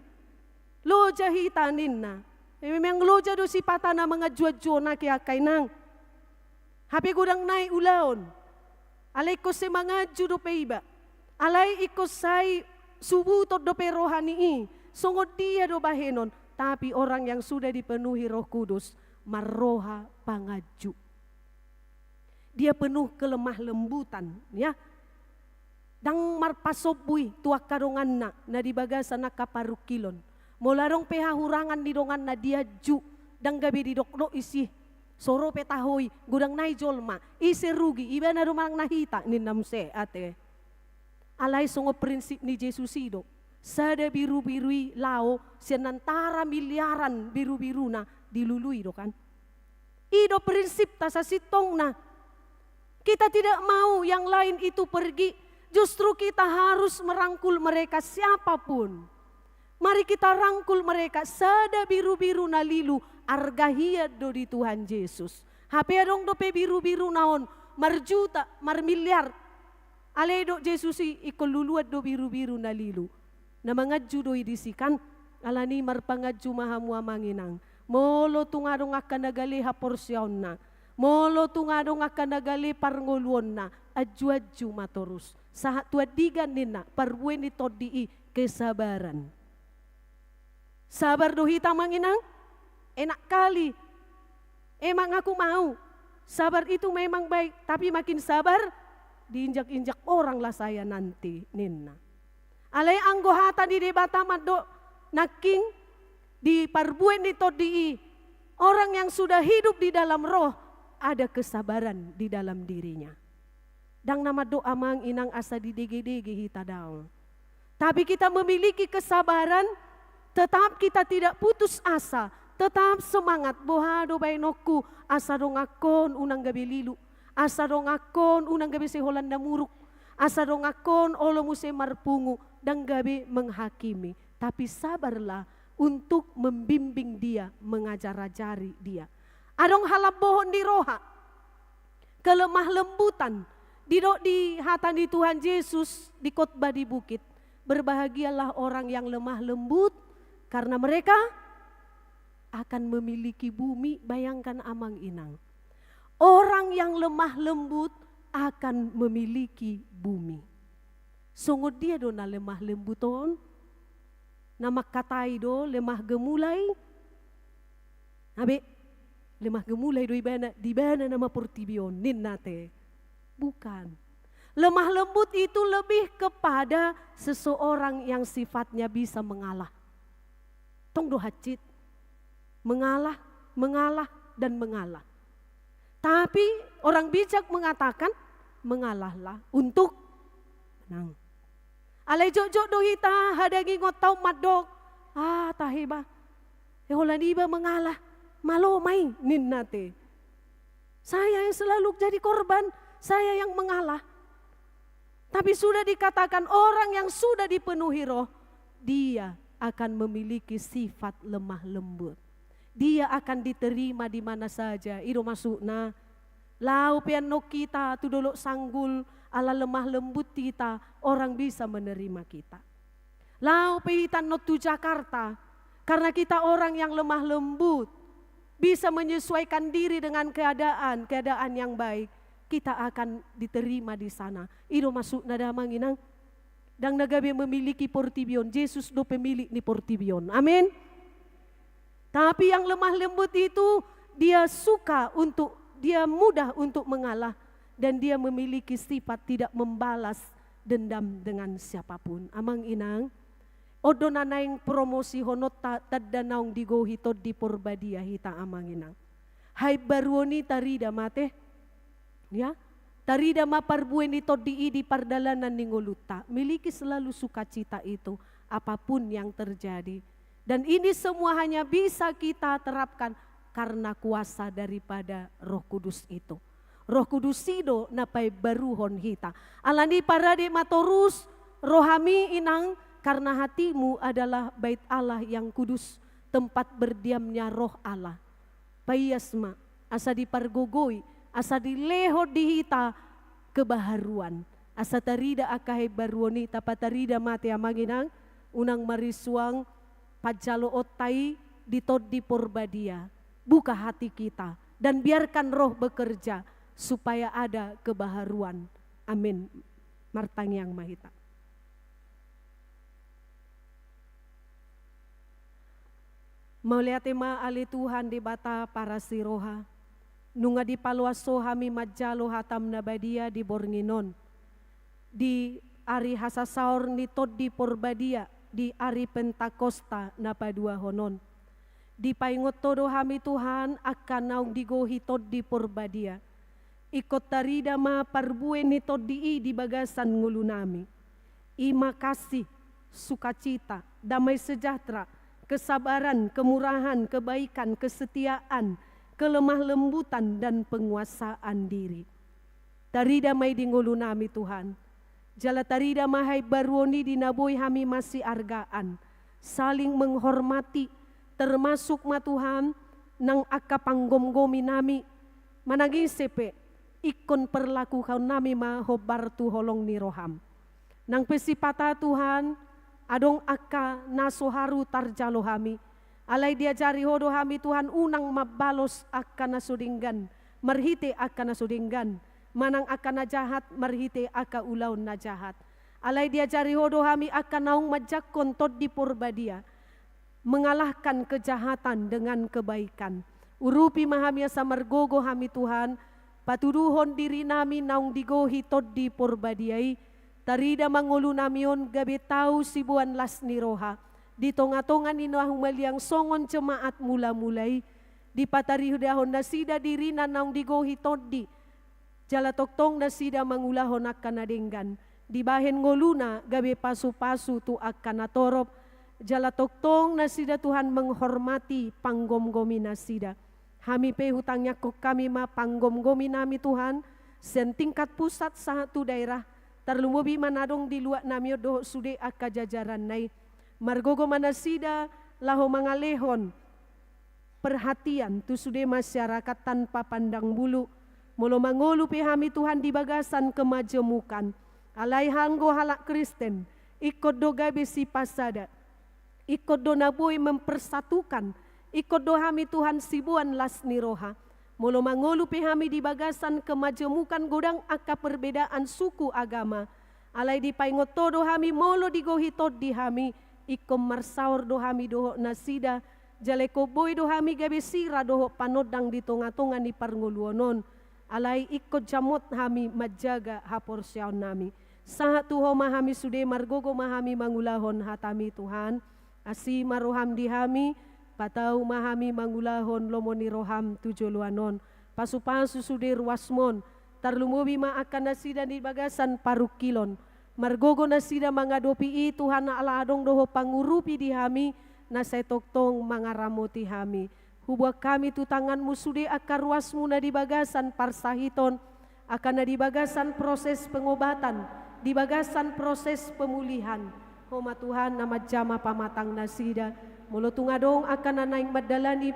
Loja hita, ninna. E, memang loja do sipata na manganju-anjuon ate angka inang. Hape godang nai ulaon. Alai ingkon sai manganju dope iba. Alai ingkon sai subuton dope roha ni i. Songon dia do bahenon. Tapi orang yang sudah dipenuhi Roh Kudus, marroha panganju. Dia penuh kelemah lembutan, ya. Ndang marpasombu i tu angka donganna na di bagasan angka parungkilon. Molo adong pe hahurangan ni donganna dianju, ndang gabe didok lois i. So ro pe taho i, godang nai jolma. Ise rugi, ibana do manang na hita, ninna muse ate. Alai songon prinsip ni Jesus i do. Sada birubiru i laho sian antara miliaran birubiruna dilului do kan. I do prinsipta sasintongna. Kita tidak mau yang lain itu pergi, justru kita harus merangkul mereka siapapun. Mari kita rangkul mereka, sada birubiru na lilu, arga hian do di Tuhan Jesus. Hape adong dope birubiruna on, marjuta, marmiliar. Alai didok Jesus i, ingkon luluan do birubiru na lilu. Na manganju do i disi kan, alani i marpanganju ma hamu amang inang. Molo tung adong angka na gale haporseaonna, molo tung adong angka na gale parngoluonna, anjuanju ma torus. Sahat tu andigan ninna, parbue ni tondi i kesabaran. Sabar do hita amang inang? Enak kali. Emang aku mau. Sabar itu memang baik, tapi makin sabar, diinjak-injak orang lah saya nanti, ninna. Alai anggo hata ni Debata mandok nangkin di parbue ni tondi i, orang yang sudah hidup di dalam Roh, ada kesabaran di dalam dirinya. Ndang na mandok amang inang asa didegedege hita, daong. Tapi kita memiliki kesabaran, tetap kita tidak putus asa, tetap semangat. Boha do baenonku, asa donganhon unang gabe lilu, asa donganhon unang gabe siholan na muruk, asa donganhon olo muse marpungu, ndang gabe menghakimi. Tapi sabarlah untuk membimbing dia, mengajari dia. Adong halambohon ni roha, kelemah lembutan. Didok di hata ni Tuhan Jesus di khotbah di bukit, "Berbahagialah orang yang lemah lembut, karena mereka akan memiliki bumi." Bayangkan amang inang, orang yang lemah lembut akan memiliki bumi. Songon dia do na lemah lembut on? Na mangkatai do lemah gemulai? Abe, lemah gemulai do ibana, di ibana nama portibi on, ninna te. Bukan. Lemah lembut itu lebih kepada seseorang yang sifatnya bisa mengalah. Tong do hansit. Mengalah, mengalah, dan mengalah. Tapi orang bijak mengatakan, "Mengalahlah untuk menang." Alai jotjot do hita hadangingonta on mandok, "Ah, tahe ba. Eh, holan iba mengalah, malo ma i," ninna te. "Saya yang selalu jadi korban, saya yang mengalah." Tapi sudah dikatakan, orang yang sudah dipenuhi Roh, dia akan memiliki sifat lemah lembut. Dia akan diterima di mana saja. I do maksudna. Laho pe annon hita tu Dolok Sanggul, ala lemah lembut hita, orang bisa menerima kita. Laho pe hita annon tu Jakarta, karena kita orang yang lemah lembut, bisa menyesuaikan diri dengan keadaan, keadaan yang baik, kita akan diterima di sana. I do maksudna da amang inang. Ndang na gabe memiliki portibi on, Jesus do pemilik ni portibi on. Amin. Tapi yang lemah lembut itu, dia suka untuk, dia mudah untuk mengalah, dan dia memiliki sifat tidak membalas dendam dengan siapapun. Amang inang, on do na naeng promosihononta tanda naung digohi Tondi Porbadia hita amang inang. Haimbaruon i tarida ma te. Ya, tarida ma parbue ni tondi i di pardalanan ni ngolunta. Miliki selalu sukacita itu, apapun yang terjadi. Dan ini semua hanya bisa kita terapkan karena kuasa daripada Roh Kudus itu. Roh Kudus i do na paimbaruhon hita. Alani i parade ma torus rohami inang, karena hatimu adalah bait Allah yang kudus, tempat berdiamnya Roh Allah. Paias ma, asa dipargogoi, asa dilehon di hita kebaharuan. Asa tarida angka haimbaruon i, tapatarida ma te amang inang, unang marisuang panjaloonta i di Tondi Porbadia. Buka hati kita, dan biarkan Roh bekerja, supaya ada kebaharuan. Amin. Martangiang ma hita. Mauliate ma ale Tuhan Debata parasiroha, nunga dipaloas Ho hami manjalo hataM na badia di borngin on, di ari hasasaor ni Tondi Porbadia, di ari Pentakosta na paduahon on. Dipaingot Ho do hami Tuhan angka naung digohi Tondi Porbadia. Ingkon tarida ma parbue ni tondi i di bagasan ngolunami. I ma kasih, sukacita, damai sejahtera, kesabaran, kemurahan, kebaikan, kesetiaan, kelemah lembutan, dan penguasaan diri. Tarida ma i di ngolunami Tuhan. Jala tarida ma haimbaruon i di na boi hami masiargaan. saling menghormati, termasuk ma Tuhan nang angka panggomgomi nami, manang ise pe, ingkon perlakuhon nami ma hombar tu holong ni roham. Nang pe sipata Tuhan, adong angka na so haru tarjalo hami, alai diajari Ho do hami Tuhan unang mambalos angka na so denggan marhite angka na so denggan, manang angka na jahat marhite angka ulaon na jahat. Alai diajari Ho do hami angka naung manjangkon Tondi Porbadia, mengalahkan kejahatan dengan kebaikan. Urupi ma hami asa margogo hami Tuhan, patuduhon diri nami naung digohi Tondi Porbadia i, tarida ma ngolu nami on gabe tau siboan las ni roha, di tongatonga ni na humaliang songon jemaat mulamula i, dipataridahon nasida dirina naung digohi Tondi, jala tongtong nasida mangulahon angka na denggan, dibahen ngoluna gabe pasupasu tu angka na torop, jala tongtong nasida Tuhan menghormati panggomgomi nasida. Hami pe hutangiangkon hami ma panggomgomi nami Tuhan, sian tingkat pusat sahat tu daerah, tarlumobi ma na adong di luat nami on dohot sude angka jajaranna i. Margogo ma nasida laho mangalehon perhatian tu sude masyarakat tanpa pandang bulu. Molo mangolu pe hami Tuhan di bagasan kemajemukan, alai anggo halak Kristen, ingkon do gabe sipasada, ingkon do na boi mempersatukan, ingkon do hami Tuhan siboan las ni roha. Molo mangolu pe hami di bagasan kemajemukan godang angka perbedaan suku agama, alai dipaingot Ho do hami molo digohi Tondi hami, ingkon marsaor do hami dohot nasida, jala ingkon boi do hami gabe sira dohot panondang di tongatonga ni parngoluon on, alai ingkon jamot hami manjaga haporseaon nami. Sahat tu Ho ma hami sude, margogo ma hami mangulahon hatami Tuhan, asi ma roham di hami, patau ma hami mangulahon lomo ni roham tu joloan on, pasupasu sude ruasmon, tarlumobi ma angka nasida di bagasan parungkilon. Margogo nasida mangadopi i Tuhan ala adong do Ho pangurupi di hami, na sai tongtong mangaramoti hami. Huboan hami tu tanganmu sude angka ruasmu na di bagasan parsahiton, angka na di bagasan proses pengobatan, di bagasan proses pemulihan. Ho ma Tuhan na manjama pamatang nasida, molo tung adong angka na naeng mandalani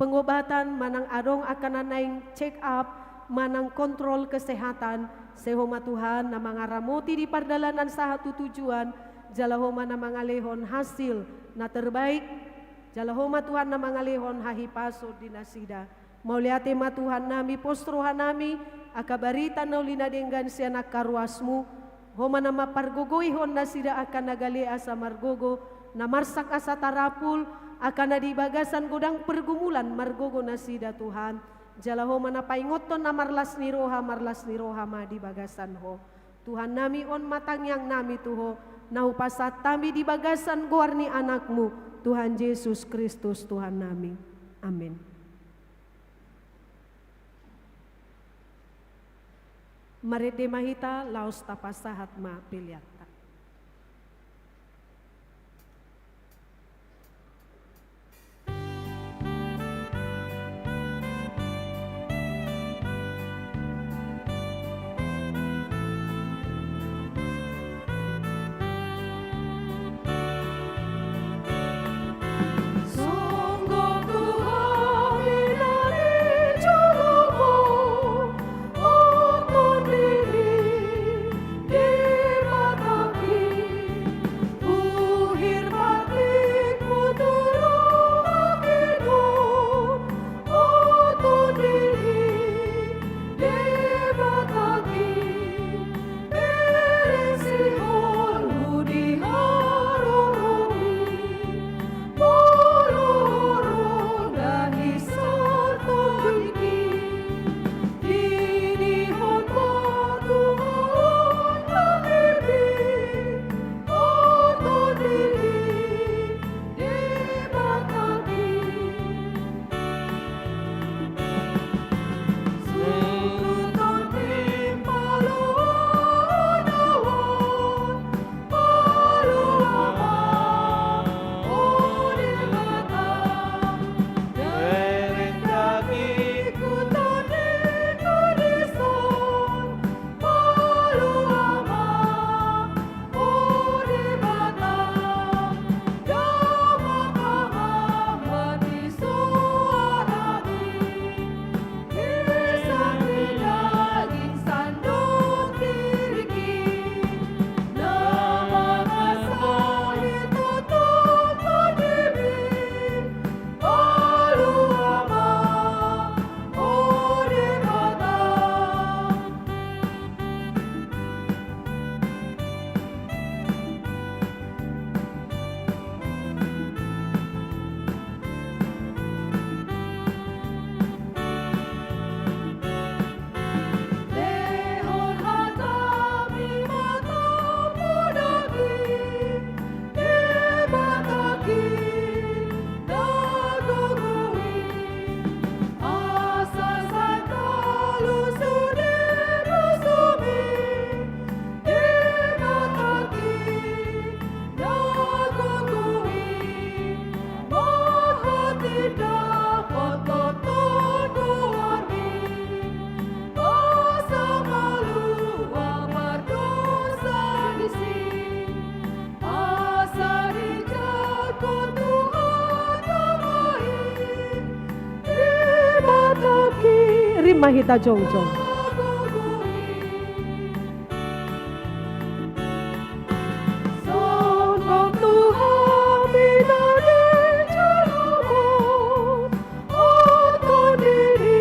pengobatan, manang adong angka na naeng check up, manang kontrol kesehatan, sai Ho ma Tuhan na mangaramoti di pardalanan sahat tu tujuan, jala Ho ma na mangalehon hasil na terbaik, jala Ho ma Tuhan na mangalehon hahipason di nasida. Mauliate ma Tuhan nami, pos roha nami, angka barita na uli na denggan sian angka ruasmu, Ho ma na mampargogoihon nasida angka na gale asa margogo, na marsak asa tarapul, angka na di bagasan godang pergumulan margogo nasida Tuhan. Jala Ho ma na paingothon na marlas ni roha, marlas ni roha ma di bagasan Ho. Tuhan nami, on ma tangiang nami tu Ho, na hupasahat hami di bagasan goar ni Anakmu, Tuhan Jesus Kristus Tuhan nami. Amin. Marende ma hita, laos tapasahat ma peleanta. Hita jongjong. Songon tu hami na di joloan on, o Tondi ni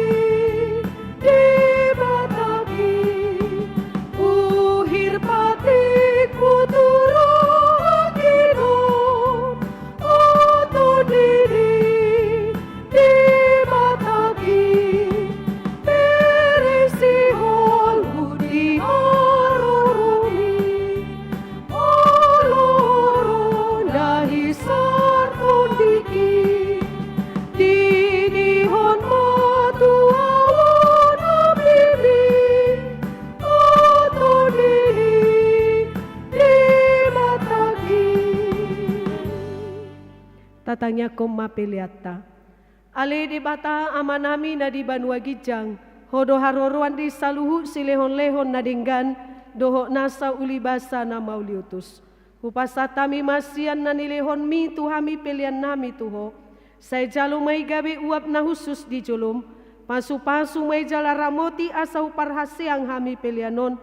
Debata i, uhir patikmu tu rohangki do on, o Tondi ni Debata i, bere sihol di haroromi, olo ro na hisar tondingki, didihon ma tu ahu on hamimu, o Tondi ni Debata i. Tatangiangkon ma peleanta. Ale Debata Amanami na di banua ginjang, Ho do haroroan di saluhut silehonlehon na denggan dohot nasa ulibasa na mauliutus. Hupasahat hami ma sian na nilehonMi tu hami peleannami tu Ho. Sai jalo ma i gabe uap na hushus di joloM. Pasupasu ma i jala ramoti asa huparhaseang hami pelean on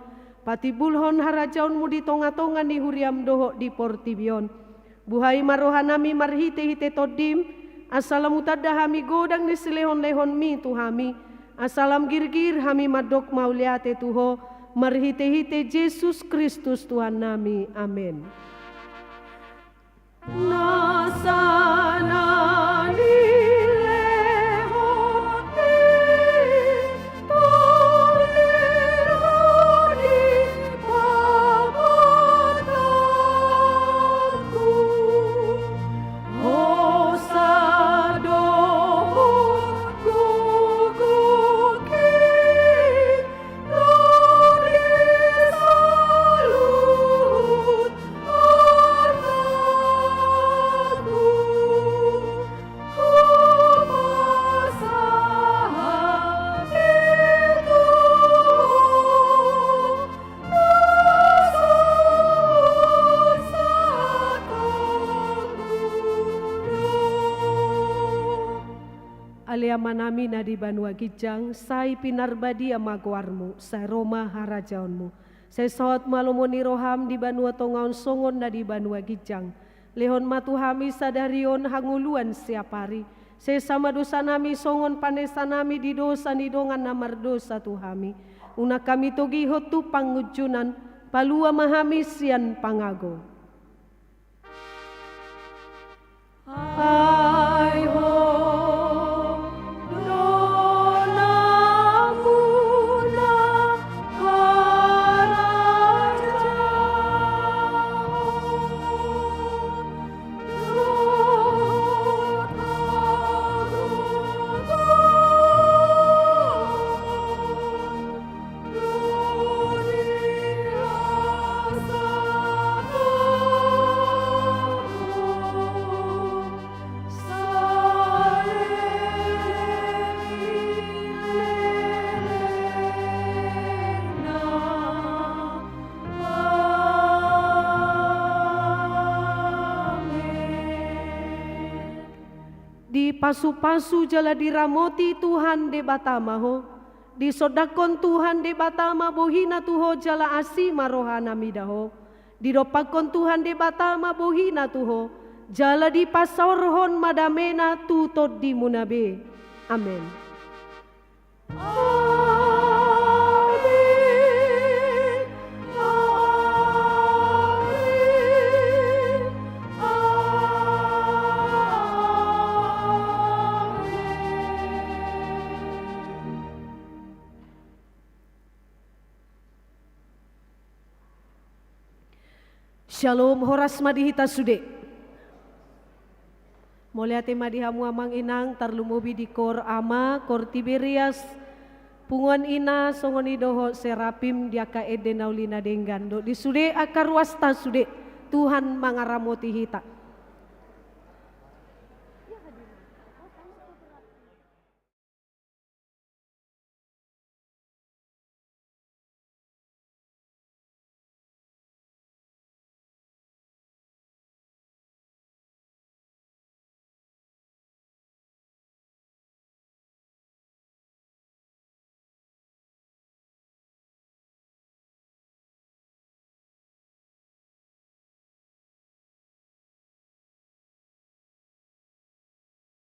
patimbulhon harajaonMu di tongatonga ni huriaM dohot di portibi on. Buhai ma rohanami marhitehite TondiM, asa lam hutanda hami godang ni silehonlehonMi tu hami, asa lam girgir hami mandok mauliate tu Ho, marhitehite Jesus Kristus Tuhannami. Amen. Nasa na nilehonMi, Tondi, ro di pamatangku, hosa dohot gogongki, ro di saluhut hartaku, hupasahat i tu Ho, na sahat tonggo do. Ale Amanami na di banua ginjang, sai pinarbadia ma goarMu, sai ro ma harajaonMu. Sai saut ma lomo ni rohaM di banua tonga on songon na di banua ginjang. Lehon ma tu hami sadari on hangoluan siapari. Sesa ma dosanami songon panesanami di dosa ni dongan na mardosa tu hami. Unang hami togihon tu pangunjunan, palua ma hami sian pangago. Ai Ho do nampuna harajaon dohot hagogoon. Dipasupasu jala diramoti Tuhan Debata ma ho. Disondangkon Tuhan Debata ma bohiNa tu ho jala asi ma rohaNa mida ho. Didompakkon Tuhan Debata ma bohiNa tu ho, jala dipasaorhon ma dameNa tu tondimuna be. Amen. Amen. Amen. Amen. Syalom, horas ma di hita sude. Mauliate ma di hamu amang inang, tarlumobi di koor ama, koor Tiberias, punguan ina, songon i dohot Serapim di angka ende na uli na denggan. Dohot di sude angka ruasta sude, Tuhan mangaramoti hita.